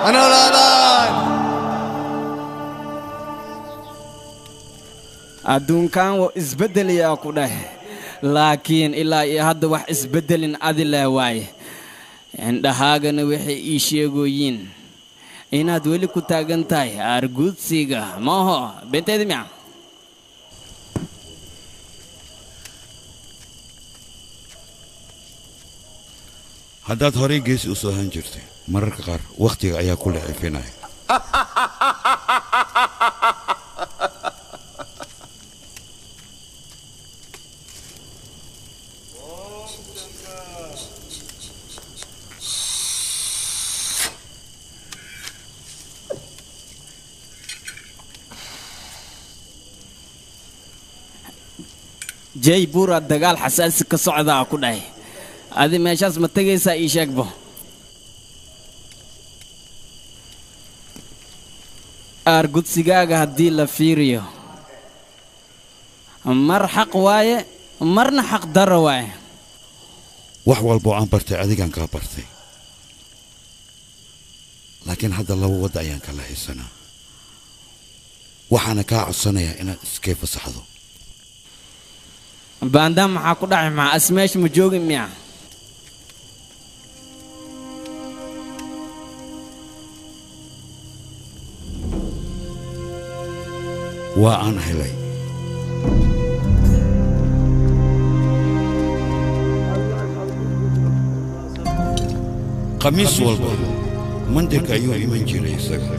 ha noolaadaan adduunkan waa isbeddelayaa ku dheh laakiin ilaa iyo hadda wax isbeddelin adi leh waaye indhahaagana waxay ii sheegoyiin inaad weli ku taagan tahay arguudsiga maaho beenteedi mica haddaad horey geesi u soo ahaan jirtay mararka qaar wakhtiga ayaa ku leecifinaya Jaybuura dagaal xasaasi ka socdaa ku dhahay adi meeshaas ma tegaysaa ii sheegbo aargudsigaaga haddii la fiiriyo mar xaq waaye marna xaq daro waaye wax walba oo aan bartay adigaan kaa bartay laakiin hadda laba wadda ayaan kala haysanaa waxaana kaa codsanayaa inaad iskee fasaxdo baandaan maxaa ku dhacay maxaa as meesha ma joogin miya waa aan helay khamiis walba mandirka ayuu iman jiray isaga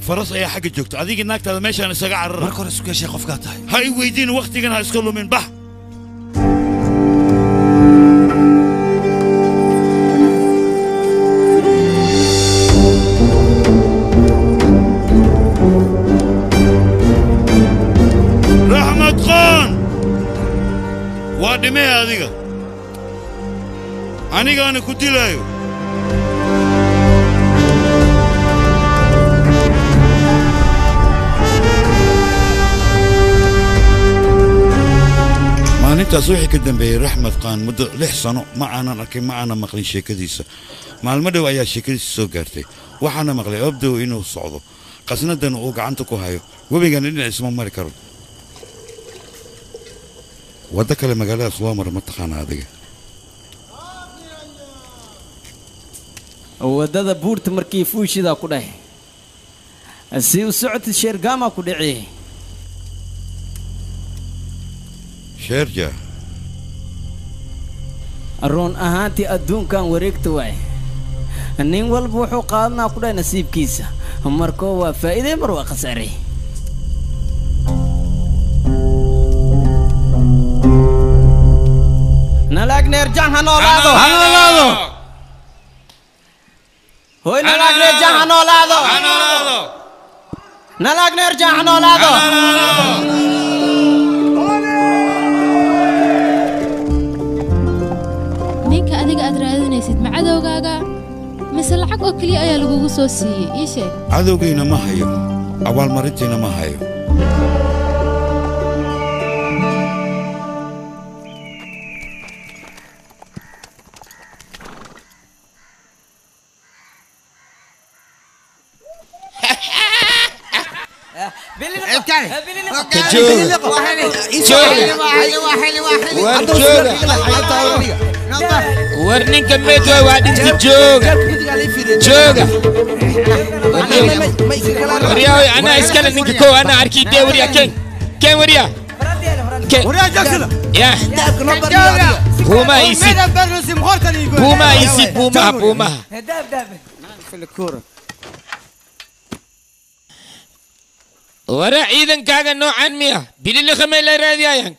faras ayaa xagga joogta adigii naagtaada meeshaan isaga carara marka hore isku yeeshay qofkaa tahay ha i weydiin wakhtigan ha iska lumin bax raxmad qaan waa dhimee adiga anigaana ku dilaayo maalintaas wixii ka dambeeyey raxmed qaan muddo 6 sano ma aanan arkin ma aanan maqlin sheekadiisa maalmo dhow ayaa sheekadiisa soo gaartay waxaana maqlay obdow inuu socdo qasnadan uu gacanta ku hayo webigana dhinac isma mari karo waddo kale magaaladaas loo maro ma taqaana adiga waddada buurta markii fuushidaa ku dhahay si u socotid sheergaamaa ku dhici sheerja run ahaantii adduunkan wareegta waay nin walba wuxuu qaadanaa ku dhahay nasiibkiisa markoo waa faa'iiday mar waa khasaaray nalaag neerjaan ha noolaado ha noolaado hoy nalaag neerjaan ha noolaado ha noolaado nalaag neerjaan ha noolaado ninka adiga aad raadinaysid ma cadowgaaga mise lacag oo keliya ayaa lagugu soo siiyey ii sheeg cadowgayna ma hayo abaalmarintiina ma hayo war ninka meed waay waa dhinta jooga jooga waryahoy anaa iskale ninka kow anaa arkii dee warya ken ken warya ya buumaha isid buumaha isid buumaha buumaha wara ciidankaaga noocan miya bililiqamay la raadiyayaan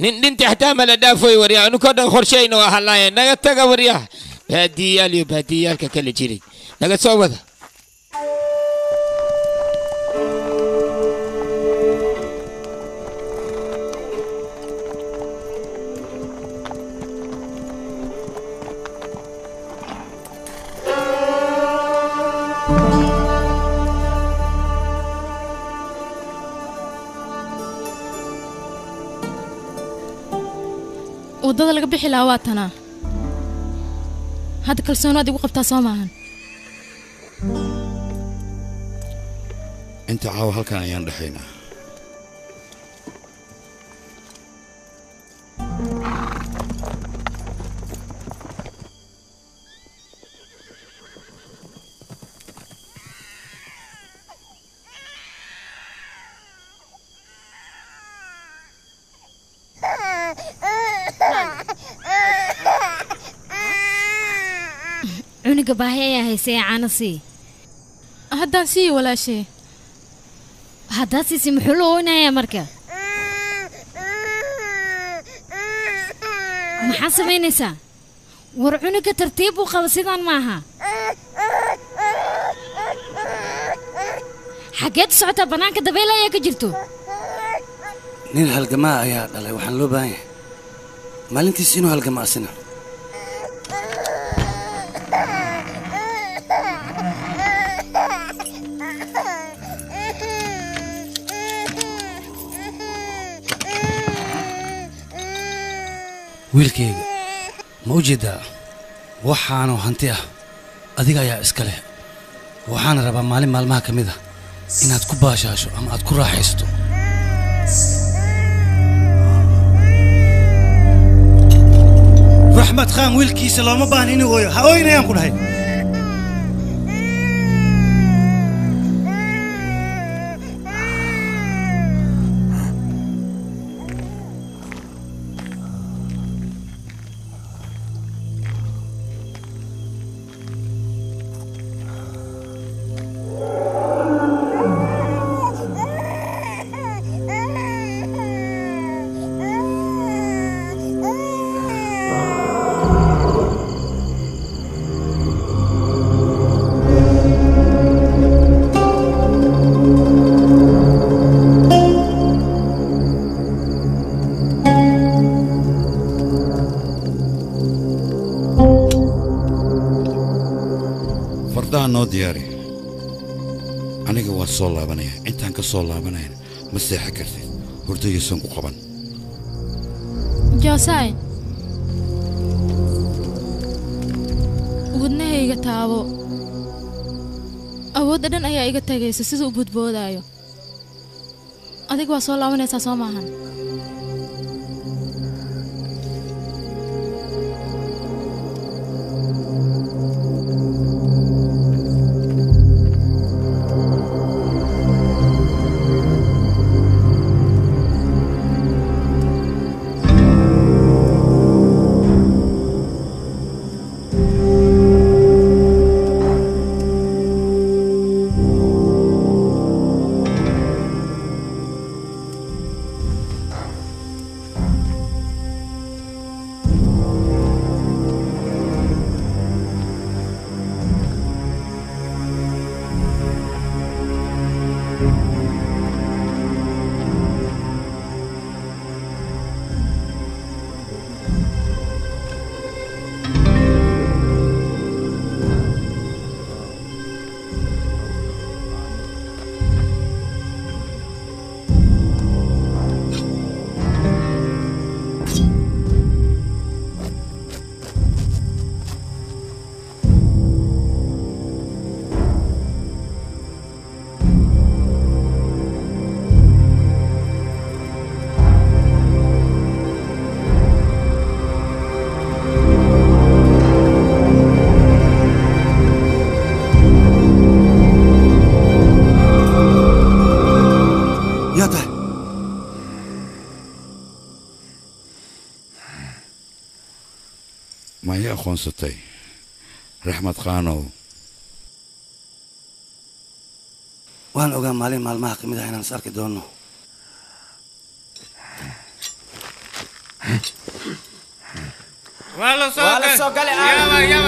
Nin dhintay xataa ma la dhaafoy waryaa, anukoo dhan qorshayna waa halaaya. Naga taga waryaa, baadiyaal iyo baadiyaalka kala jiray naga soo wada. Waddada laga bixi lahaa waa tanaa. Hadda kalsoonaad igu qabtaa soo maahan? Inta caawa halkan ayaan dhexaynaa. Cunuga baahi ayaa haysay, caano sii. Haddaan siiyi walaashee. Haddaad siisi muxuu la ooynayaa marka? Maxaa samaynaysaa? War cunuga tartiib uu qabo, sidaan maaha. Xaggeed u socotaa? Bannaanka dabeyl ayaa ka jirto. Nin halgamaa ayaa dhalay, waxaan loo baahan yahay maalintiis inuu halgama asina. Wiilkayga, ma u jeeddaa waxaanoo hanti ah adiga ayaa iska leh, waxaana rabaa maalin maalmaha ka mid ah inaad ku baashaasho ama aad ku raaxaysato. Raxmad Khaan wiilkiisa looma baahna inuu ooyo. Ha ooynayaan ku dhahay. Fardaha noo diyaari. Aniga waa soo laabanaya. Intaan ka soo laabanayna ma seexan kartid, hurdayaysan ku qaban. Joosaay, wadnahayga taabo. Awoodda dhan ayaa iga tagaysa siduu u budboodaayo. Adiga waa soo laabanaysaa soo maahan? Yaa tahay? Ma ii aqoonsatay, Raxmad Khaanow? Waan ogaa maalin maalmaha ka mid ah inaan is arki doonno. Waa la soo galay.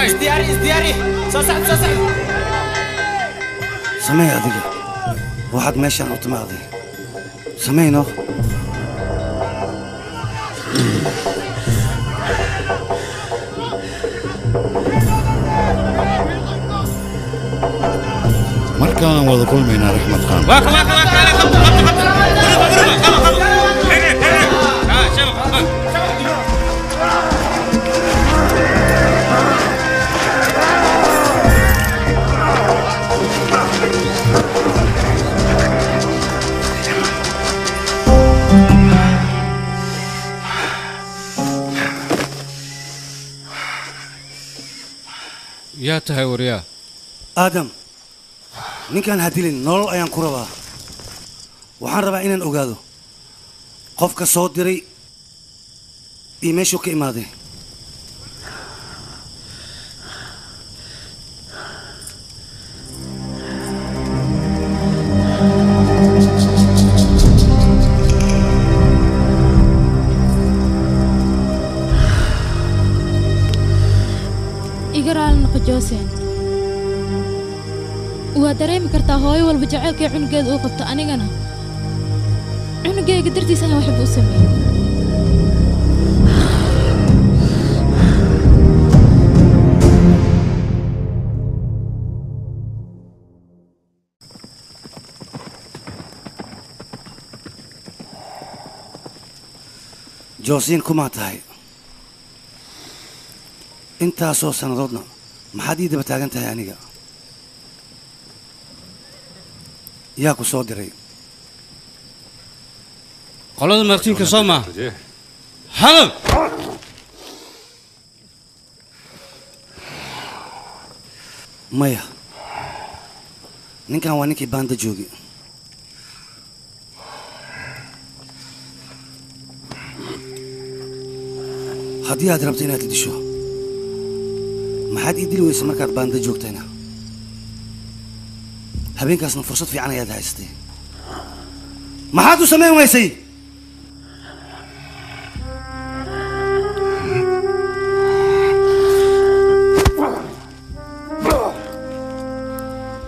Isdiyaari, isdiyaari, soo socod, soo socod. Samee adiga waxaad meeshaan u timaaday, samayno. Markaan wada kulmaynaa, Raxmad Khan. Waa ka waa ka qabta, qabta, qabta. Guriga, guriga, qaba, qaba. Xirri, xirri. Ah, shabaq, ah. Yaa tahay waryaa? Aadam, ninkaan ha dilin, nolol ayaan ku rabaa. Waxaan rabaa inaan ogaado qofka soo diray iyo meeshuu ka imaaday. Iga raali noqo, Josen. Waa dareemi kartaa hooyo walba jaceylkay cunugeeda uu qabto. Anigana cunugayga dartiis ayaan waxba u sameeyey. Joosiin, kumaa tahay? Intaasoo sannadoodna maxaad ii daba taagan tahay aniga? Yaa ku soo diray? Qolada martiinka soo maaha hadal. Maya, ninkan waa ninkii baanda joogi. Haddii aad rabto inaad i disho, maxaad ii dili weysa markaad baanda joogtayna? Habeenkaasna fursad fiican ayaad haysatay, maxaad u samayn weysay?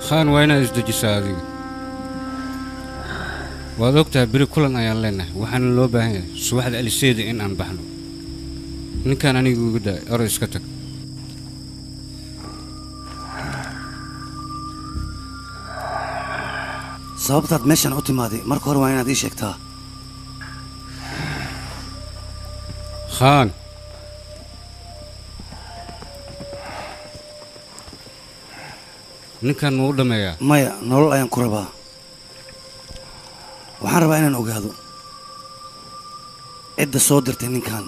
Khaan, waa inaad isdejisaa adiga. Waad og tahay beri kulan ayaan leenahay, waxaana loo baahan yahay subaxda aliseeda in aan baxno. Ninkaan aniga igu daay, oro iska tag. Sababtaad meeshan u timaaday marka hore waa inaad ii sheegtaa. Khaan, ninkan ma u dhammeeyaa? Maya, nolol ayaan ku rabaa. Waxaan rabaa inaan ogaado cidda soo dirtay ninkan,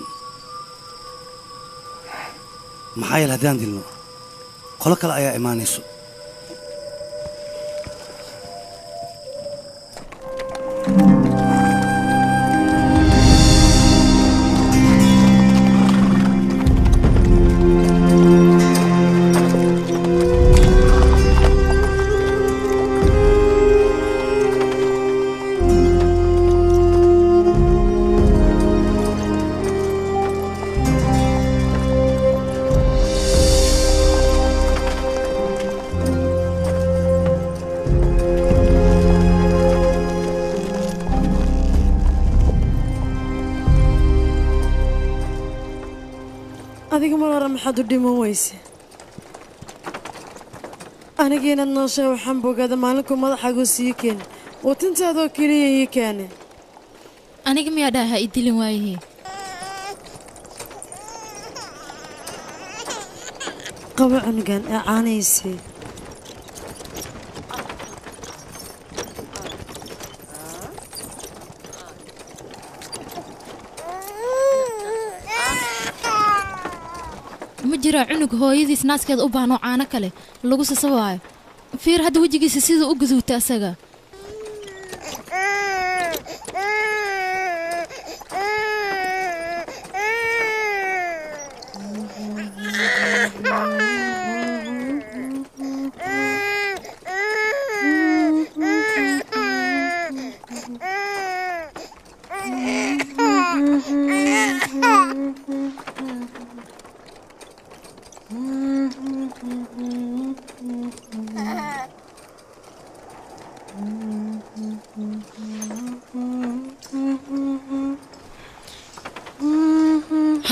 maxaa yeele haddaan dilno qolo kale ayaa imaanayso. Adiga mar hore maxaad u dhiman weyse? Aniga inaad nooshahay waxaan bogaada maalinkuu madaxaagu sii keeni watintaadoo keliya ii keene. Aniga miyaa dhaha ha i dilin waayihii? Qabo cunugan ee caanaysii. Ma jiraa cunug hooyadiis naaskeeda u baahnoo caano kale lagu sasabaayo? Fiir hadda wejigiisa siduu u guduuta asaga.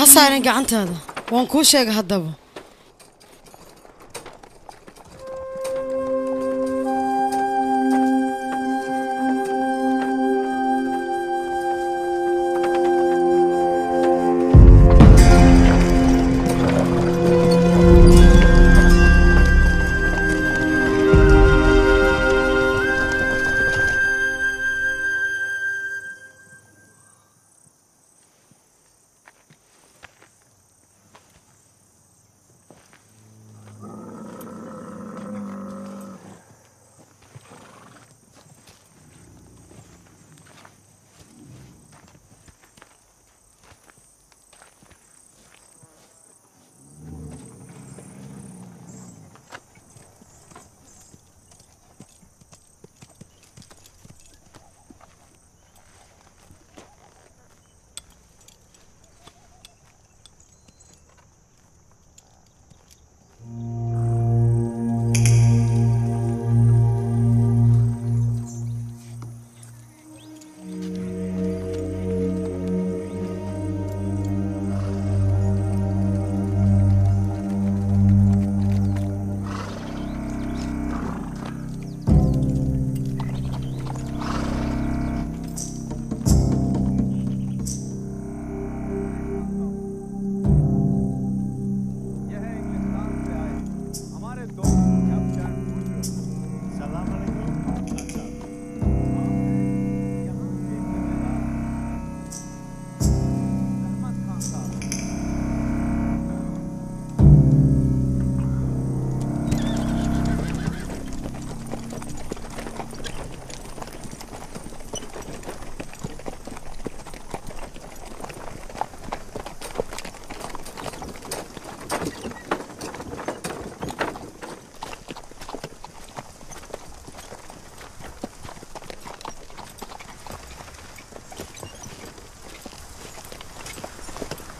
Ha saarin gacantaada. Waan kuu sheegay haddaba.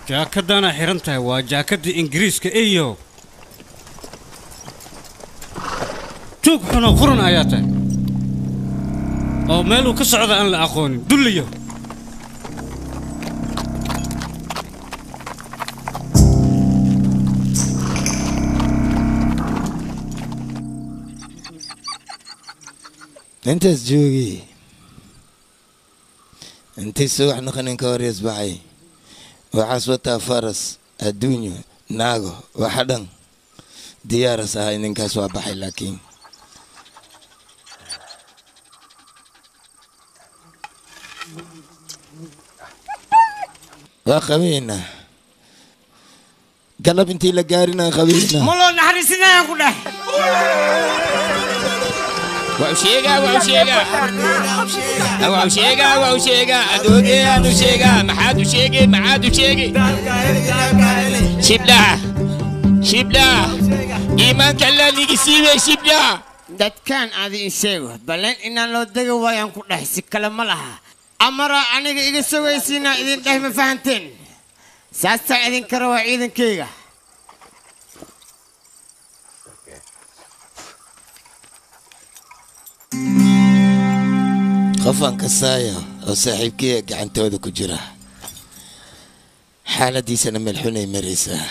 Jaakadana xiran tahay waa jaakadii Ingiriiska iyo tuug xun oo qurun ayaa tahay oo meel uu ka socda aan la aqoonin dulliyo. Intaas joogi intay subax noqonin ka hor isbaxay waxaas wataa faras adduunyo naago waxa dhan diyaaras ahay ninkaas waa baxay laakiin waa qabeynaa galab intii la gaarinaan qabeynaa ma loo naxariisinayaan ku dheh. Waa u sheegaa waa u sheegaa waa u sheegaa adoogayaan u sheegaa maxaad u sheegay maxaad u sheegay shiblaha shiblaha iimaanka allaa niigi siibay shiblaha. Dadkaan aadi ii sheego balleen inaan loo degi waayaan ku dheh si kale ma laha amara aniga iga sugaysiinaa idin dheh ma fahanteen saasaa idinka rabaa ciidankayga. Qofaan kasaaya oo saaxiibkiya gacantooda ku jira xaaladiisana meel xunay maraysaa.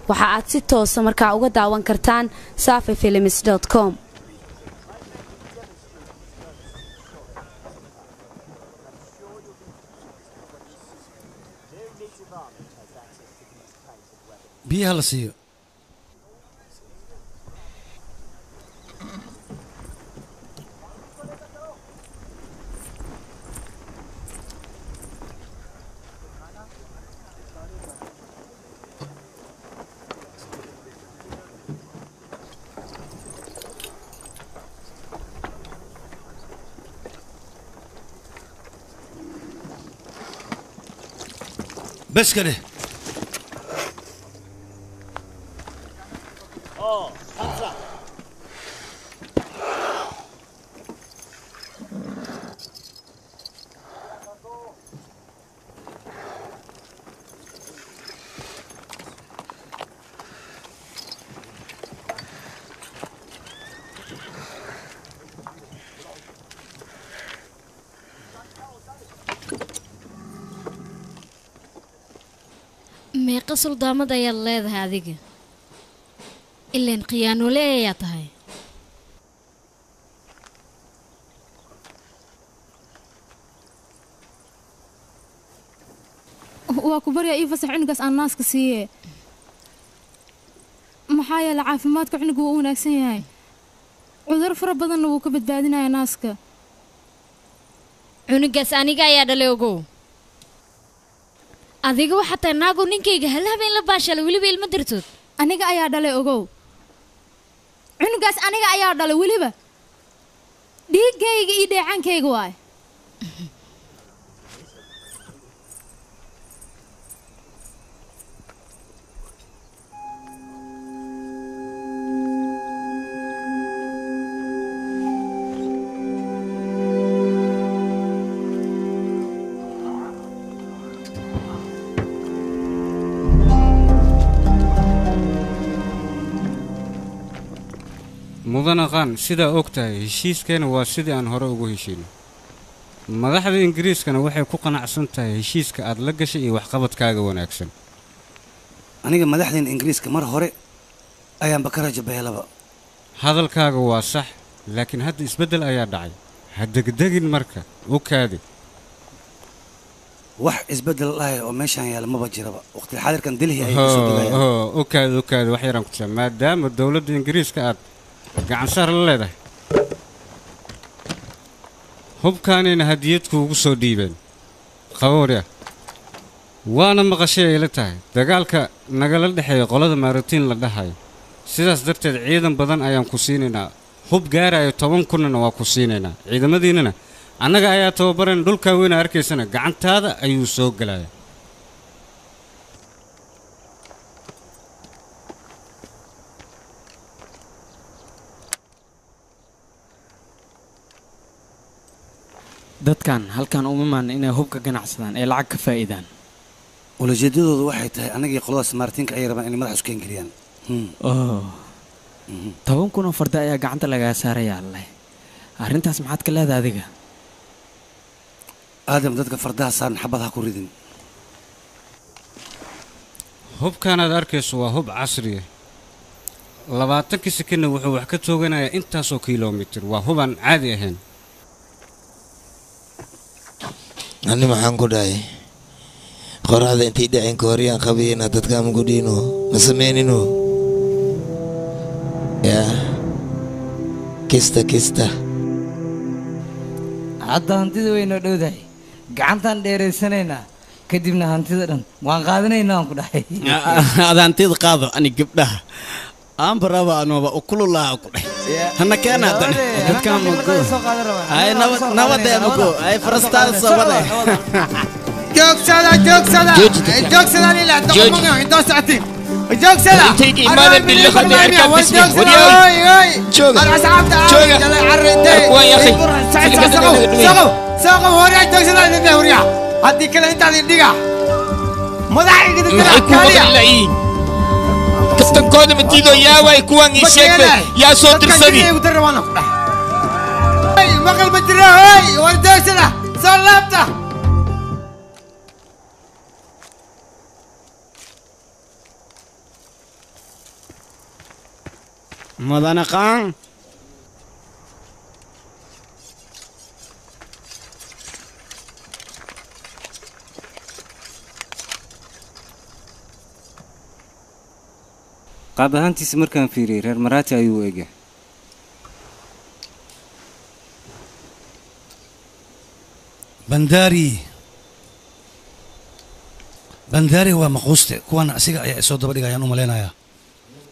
Waxa aad si toosa markaa uga daawan kartaan safifilms.com. Biyaha la siiyo. Bes ka dheh. Meeqa suldaamad ayaad leedahay adiga? Ileen khiyaanole ayaa tahay. Waa ku baryaa, ii fasax cunugaas aan naaska siiye. Maxaa yeelay caafimaadka cunuga wuu u wanaagsan yahay, cuduro fara badanna wuu ka badbaadinayaa naaska. Cunugaas aniga ayaa dhalay, ogow. Adiga waxaa tahay naagow ninkayga hal habeen la baashalay, weliba ilmo dartood. Aniga ayaa dhalay, ogow. Cunugaas aniga ayaa dhalay, weliba dhiiggayga iyo dheecaankayga waay. Mudane Qaan, sidaa og tahay heshiiskeena waa sidii aan hore ugu heshiino. Madaxda Ingiriiskana waxay ku qanacsan tahay heshiiska aad la gashay iyo waxqabadkaaga wanaagsan. Aniga madaxdeen Ingiriiska mar hore ayaanba ka rajo beelaba. Hadalkaaga waa sax, laakiin hadda isbeddel ayaa dhacay. Ha degdegin marka, u kaadi. Wax isbeddel lahay oo meeshaan yaala maba jiraba. Waqti xaadirkan Delhi ayay kasoo degayaan. U kaadi, u kaadi, wax yaraan ku tusaa. Maadaama dowladda Ingiriiska aad gacan saar la leedahay, hubkaanayna hadiyad kuugu soo dhiibeen. Qaboorya waana maqashay ay la tahay dagaalka nagala dhexeeya qolada maaratiin la dhahayo. Sidaas darteed ciidan badan ayaan ku siinaynaa, hub gaarayo 10,000-na waa ku siinaynaa. Ciidamadiinana annaga ayaa tababaran, dhulkaa weyna arkaysana gacantaada ayuu soo gelaya. Dadkan halkan uma imaan inay hubka ganacsadaan ee lacag ka faa'iidaan. Ulajeedadoodu waxay tahay anagii qoladaas Martinka ay rabaan inay madaxa isku keengeliyaan. Oh, 10,000 oo farda ayaa gacanta lagaa saaraya. Alleh, arrintaas maxaad ka leedahay adiga? Aadam, dadka fardaha saaran xabad ha ku ridin. Hubkaanaad arkayso waa hub casriya. 20-kii sekinna wuxuu wax ka tooganayaa intaasoo kiiloomitir. Waa hubaan caadi ahayn. Ani maxaan ku dhahay? Qoraxda intay dhaceen ka horyaan qabiyeyna dadka ama ku dhiino ma sameynino yaa kista kista. Hadda hantida waynoo dhowdahay, gacantaan dheeraysanaynaa, kadibna hantida dhan waan qaadanaynaa aan ku dhahay. Ada hantida qaado, ani gabdhaha aanba raba anooba ukululaha ku dhahay. Hana keena haddana dadkaan mago. Ay nabadee mago, ay farastaada soo wade. Joogsada, joogsada, joogsada, lila doqomaga intoo socotiin, joogsada. Intayga imaadan billiqada erkaan bismi waryaay. Jooga, jooga. Kuwan yakhi. Saqow horyaa, joogsada idin horyaa, haddii kale intaad idhiga madaxa igida. Maxay kuu maqli? Kaftankooda matiido yaa waay kuwan ii sheegbe yaa soo dirsadi. Maqal ma jira hoy, war joogsada, soo laabta. Mudane Qaan, Qaab ahaantiisa markaan fiiriyey reer Maraati ayuu u egyahay. Bandari, Bandari waa maquuste. Kuwana asiga ayaa isoo daba dhigayaan u malaynayaa.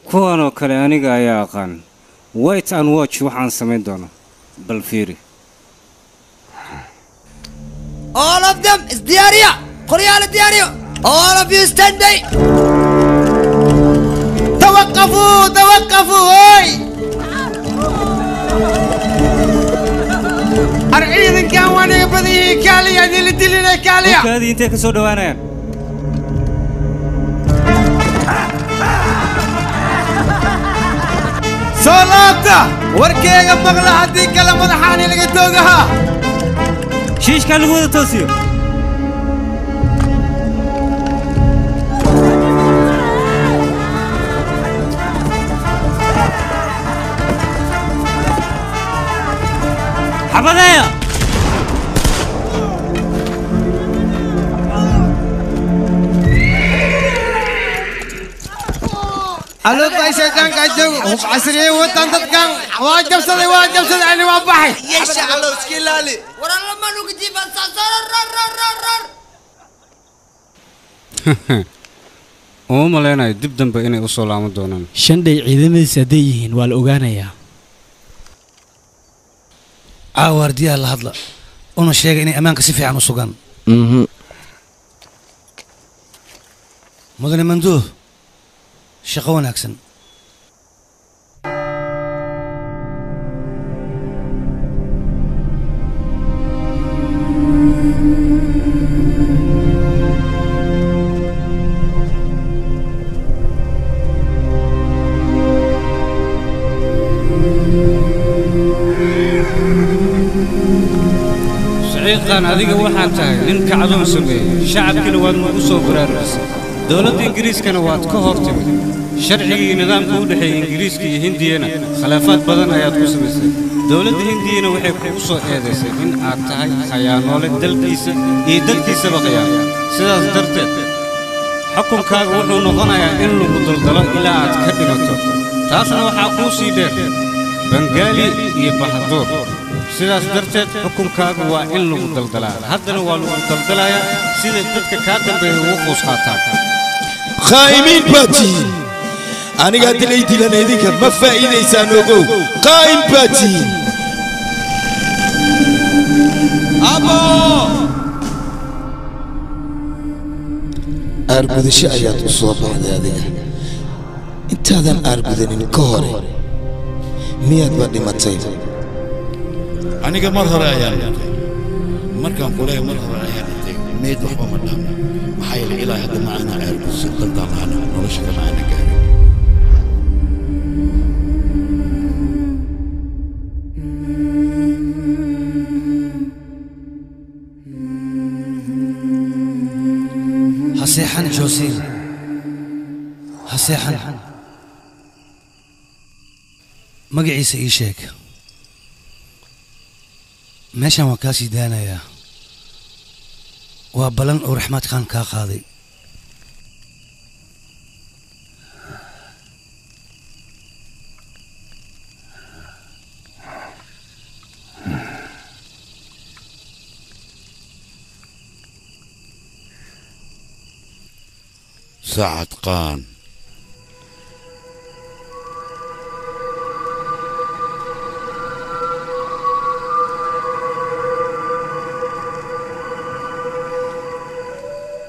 Kuwan oo kale aniga ayaa aqaan. Wait and watch waxaan samayn doono, bal fiiri. All of them isdiyaariya, qoryaala diyaariyo. All of you stand by. توقفوا توقفوا هوي ciidankan waa naga badan yihiin kaaliya idinla dilina kaaliya hubkaadii intay ka soo dhowaanayaan soo laabta warkeyga maqla haddii kale madaxaani laga toogahaa shiishkaa lagu wada toosiyo xabadeeya alubay shaydaanka joogo hub casriye wadan dadkan waa jabsaday waa jabsaday ani waa baxay yeesha allow iska ilaali war alla ma nugu jiifan rar rar rar rar Uma maleynayo dib dambe inay u soo laaban doonaan. Shandhay ciidamadiisa hadday yihiin waa la ogaanayaa. Caawa ardiyaha la hadla una sheega inay ammaanka si fiican u sugaan. Mudane Manduuh, shaqo wanaagsan. Saciidqaan adiga waxaad tahay nin kacdoon sameeyey shacabkiina waad nagu soo baraarujisay dowladda ingiriiskana waad ka hor timid sharcigii nidaamka u dhexeeyey ingiriiska iyo hindiyana khilaafaad badan ayaad ku samaysay dowladda hindiyana waxay kugu soo eedaysay in aad tahay khayaanoole dalkiisa iyo dalkiisaba khiyaano sidaas darteed xukunkaaga wuxuu noqonayaa in lagu daldalo ilaa aad ka dhimato taasna waxaa kuu sii dheer bangaali iyo bahaduur sidaas darteed xukunkaagu waa in lagu daldalaa haddana waa lagu daldalayaa sida dadka kaa dambeeya ugu quus qaataan khaa'imiin baad tihiin aniga hadda lay dilana idinka ma faa'iidaysaan ogow qaa'im baad tihiin aargudasho ayaad u soo baxday adiga intaadan aargudanin ka hore miyaad ba dhimatay aniga mar hore ayaan dhintay markaan kuleeyahay mar hore ayaan dhintay meed waxba ma dhaamo maxaa yeelay ilaa hadda ma aanan aargudsan dantaan lahana nolosha kama aanan gaarin Ha seexan Joosiin, ha seexan. Magaciisa ii sheeg. Meeshan waan kaa sii daanayaa. Waa ballan uu Raxmaad Khan kaa qaaday. Sacad Qaan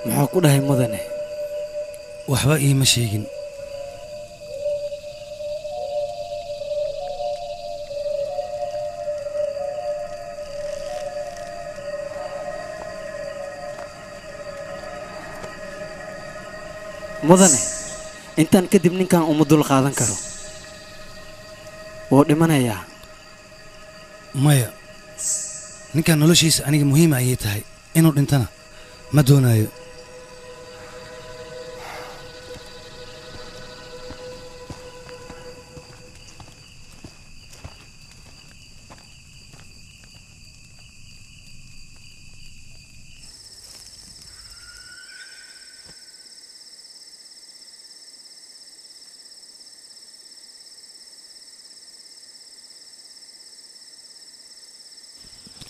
muxuu ku dhahay mudane? Waxba iima sheegin. Mudane, intaan kadib ninkan uma dul qaadan karo. Wuu dhimanayaa. Maya, ninkan noloshiisa aniga muhiim ayay tahay inuu dhintana ma doonayo.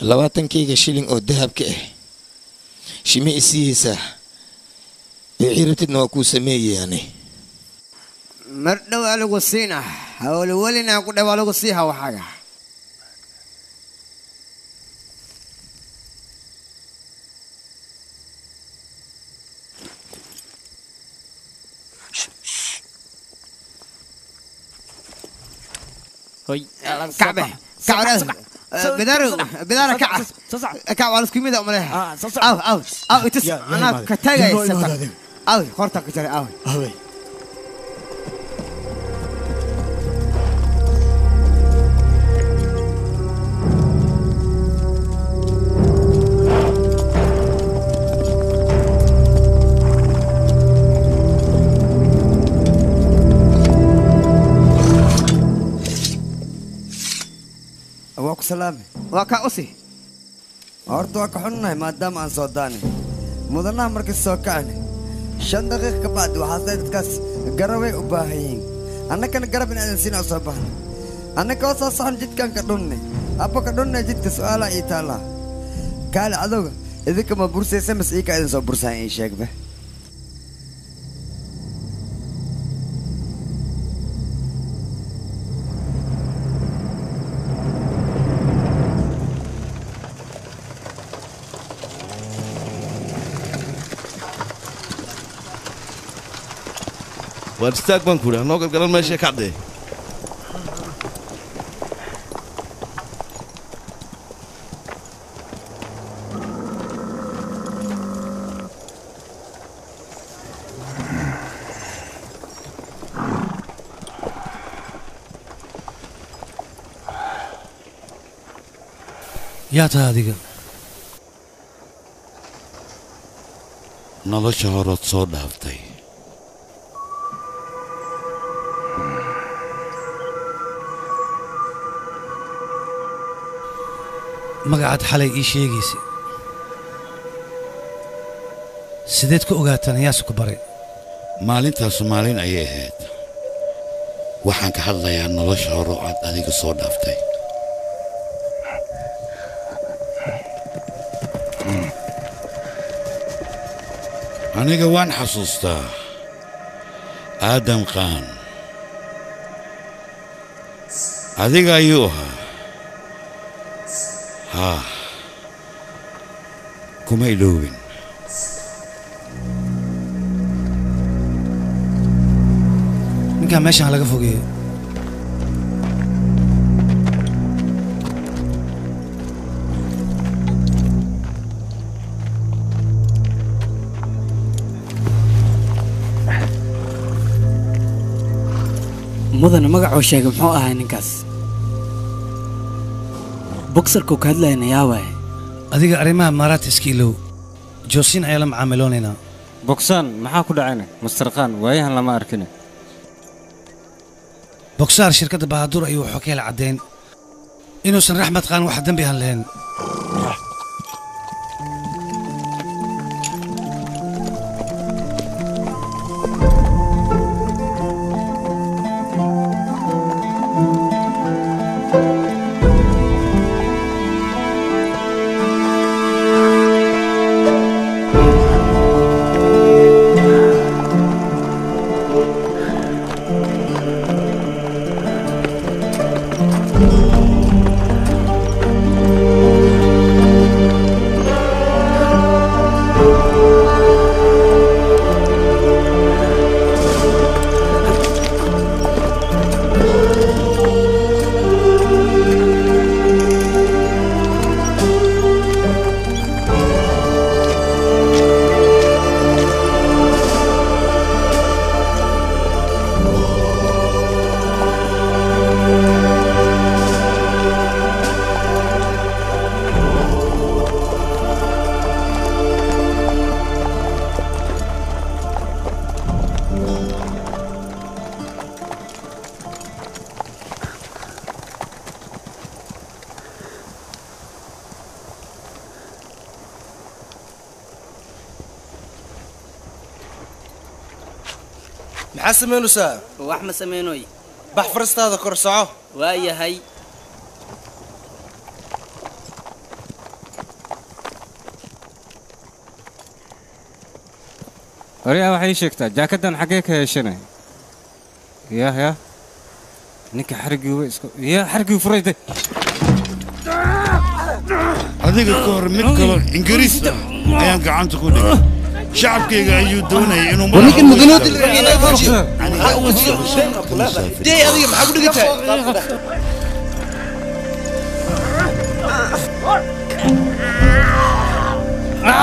20kayga shilling oo dahabka ah shime isiihaysaa wixii rabtidna waa kuu sameeyayaani mar dhow aa lagu siina hawlwelina ku dhow aa lagu siiha waxaaga Hoy. Kacbe. Kacbe. Bidaaro bidaaro kac. Kac waa isku mid ah umaleha. Aw aw aw itus anaa ka tagay sabta. Aw horta ka jaray aw. Awey. Waa ku salaamay. Waa kaa usi. Horta waa ka xunnahay maadaama aan soo daanay. Mudanaha markii soo kacnay 5 daqiiqo ka bacdi waxaa say dadkaas garabay u baahan yihiin. Annagana garab in aadan siin oo soo baxnay. Annaga oo soo socon jidkaan ka dhunnay. Abba ka dhunnay jidka su'aalaha ii taallaa. Kaale adowga idinka ma bursaysa mise ii kaa idin soo bursaan ii sheegba. Waar istaag baan ku idhi, hanoo galgalan meesha kacdee. Yaa tahay adiga? Nolosha horood soo dhaaftay. Magacaad xalay ii sheegaysay sideed ku ogaataan ayaase ku baray? Maalintaasu maalin ayay ahayd. Waxaan ka hadlayaa nolosha hore oo aad adiga soo dhaaftay. Aniga waan xasuustaa Aadam Khan. Adiga ayuu ahaa. Haa, kuma iloobin. Ninkaan meeshaan laga fogeeyo. Mudane magacuu sheegay muxuu ahaa ninkaas? Boxerku ka hadlayna yaa waaye. Adiga arrimaha maaraadka iska ilow. Joosiin ayaa la macaamiloonaynaa. Bogsaan maxaa ku dhacayna? Master Khan waayahan lama arkin. Bogsaar shirkadda Bahadur ayuu wuxuu ka helay caddeyn inuusan Raxmad Khan wax dambi aan lahayn. Maxaa samaynaysaa? Wax ma samaynoy. Bax faristaada kor soco. Waa yahay. Horyaa waxay sheegtaa jaakadan xaggee ka heshanay? Yah yah. Ninka xarigii way isku yaa xarigii furayday. Adiga ka hor mid kaloo Ingiriis ah ayaan gacanta ku dhigay. Shacabkayga ayuu doonayay inuu Ninkan mudanoodi la rabay. Dee adiga maxaa ku dhigatay?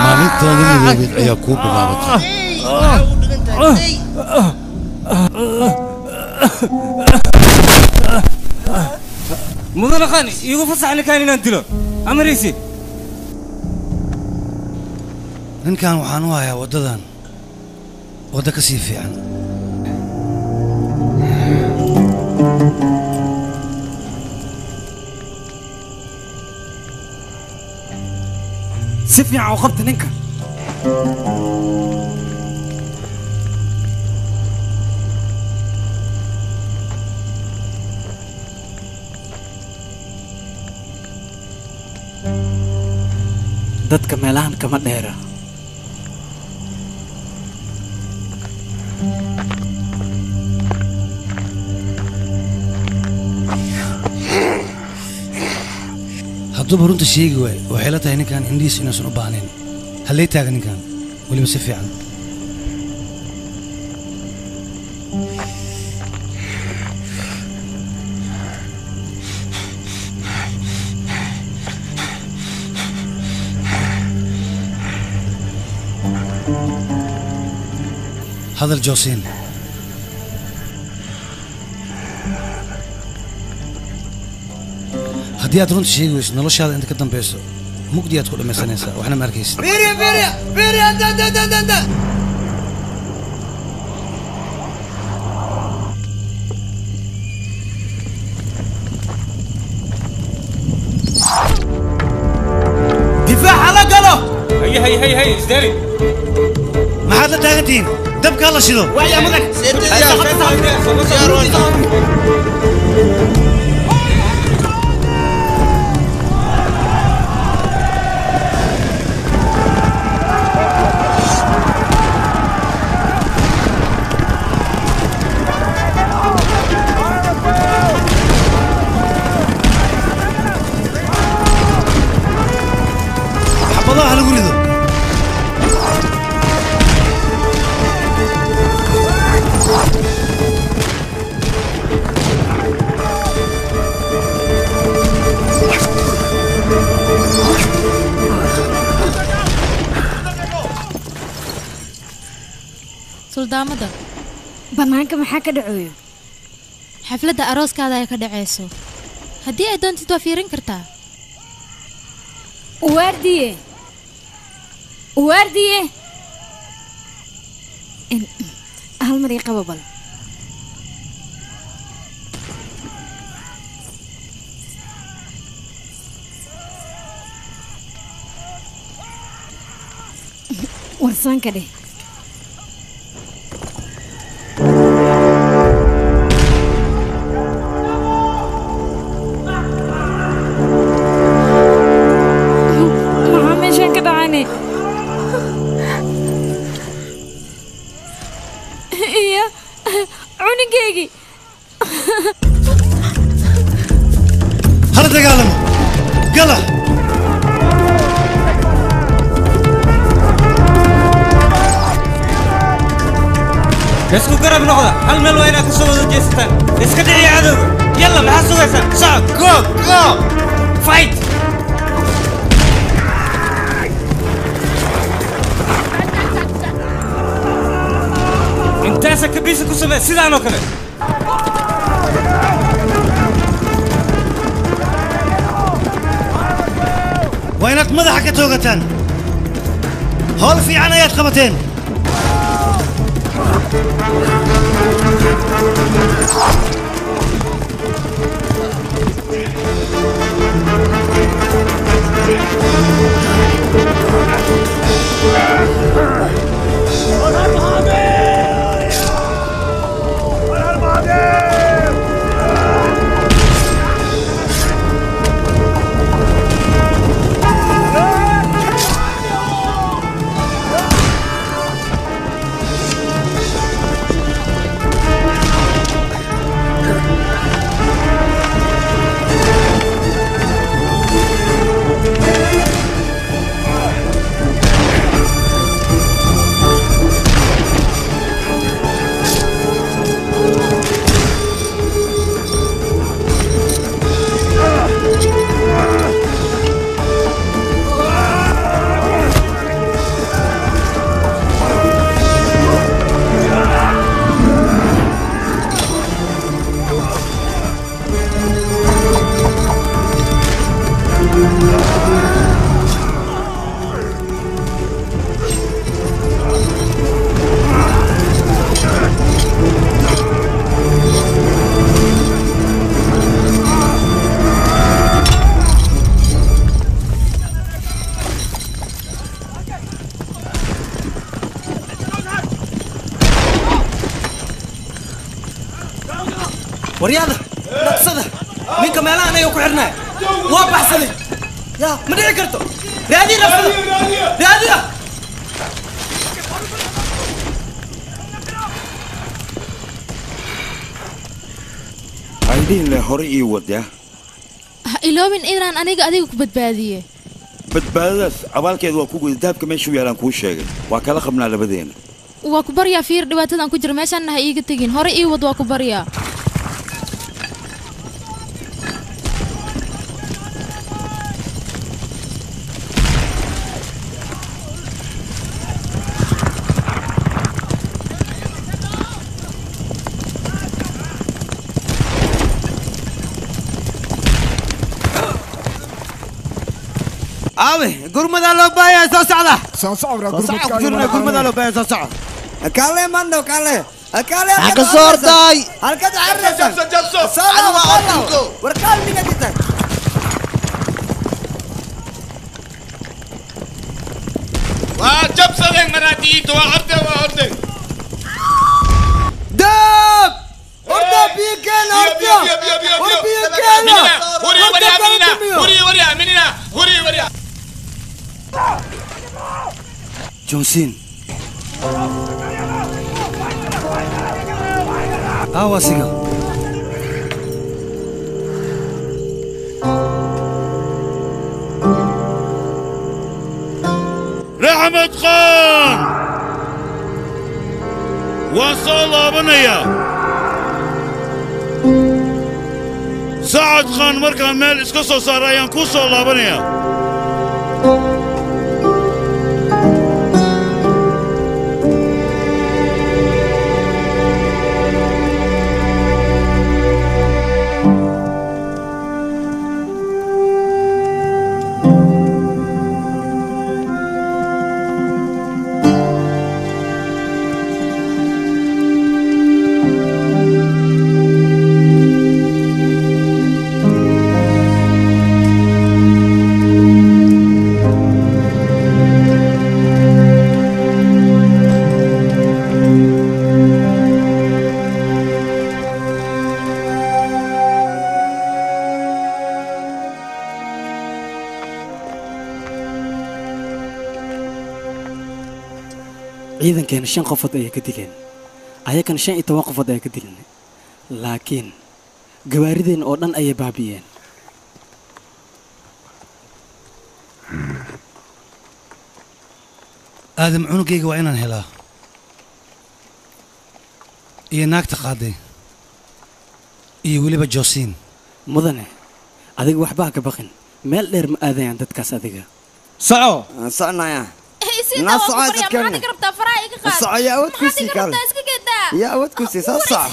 Maalintaada madoobeed ayaa kuu bilaabatay. Mudane Qani, iigu fasax ninkaan inaan dilo amariisi. Ninkan waxaan u hayaa waddadan waddo ka sii fiican. Si fiican u qabta ninka. Dadka meelahan kama dheera. Hadduuba runta sheegi waayo, waxay la tahay ninkan indhihiis inuusan u baahnayn. Hallee taaga ninkan weliba si fiican. Hadal Josin. Haddii aad runta sheegi weyso, noloshaada inta ka dambayso mugdi aad ku dhammaysanaysaa, waxna ma arkaysid. Fiiriya, fiiriya, fiiriya, da da da da da. Difaaca la galo. Hay hay hay hay, isdaali. Maxaad la taagantihiin? Dabka hala shido. Waya mudan. Xabadaha ha lagu rido. Suldaamada, bannaanka maxaa ka dhacoyo? Xafladda arooskaada ay ka dhacayso, haddii ay doontid waa fiirin kartaa. Waardiye, waardiye, hal mar ii qabo bal. Warsaanka dheh. Maxaa meeshaan ka dhacani? Iyo cunugeygii. Hala dagaalamo, gala. Isku garab noqda, hal meel waa inaad ka soo wada jeesataan. Iska dhiciya cadowga. Yalla, maxaa sugaysaan? Soco, go go, fight. Intaasa kabiisa ku samee sidaan oo kale. Waa inaad madaxa ka toogataan. Howl fiican ayaad qabateen. Waryaada dhaqsada ninka meelahan ayuu ku xirnaa waa baxsaday yaa ma dhici karto raadiya dhaqsada raadiya Aydin le hore ii wada Ha iloobin inaan aniga adiga ku badbaadiye. Badbaadadaas abaalkeedu waa ku guda dahabka meeshuu yaalaan kuu sheegay waa kala qabnaa labadeena. Waa ku baryaa fiir dhibaatadan ku jira meeshaan ha iiga tegin hore ii wad waa ku baryaa. Aawe gurmada loo baayaa soo socda soo socda gurmada gurmada loo baayaa soo socda kaale mando kaale kaale Ha ka soo orday. Halka carraysan jabso jabso war qalbiga dita waa jabsadeen maraatiinta waa orday waa orday dab orda biyo orda war biyo keena huri wariya minina huri wariya minina huri wariya Johnson aawasiga Raxmed Khan waan soo laabanayaa Sacad Khan markaan meel iska soo saara ayaan kuu soo laabanayaa Ciidankeena 5 qofood ayay ka dileen ayakana 15 qofood ayay ka dileen laakiin gawaarideen oo dhan ayay baabiyeen. Aadam cunugayga waa inaan helaa iyo naagta qaaday iyo weliba Josin. Mudane adiga waxba ha ka baqin meel dheer ma aadayaan dadkaas adiga soco soconaya Na socod maxaad iga rabtaa faraha iga qaad Soco, yaa awood ku sii Maxaad iga kaale. rabtaa iska gedaa yaa awood ku sii soo soco War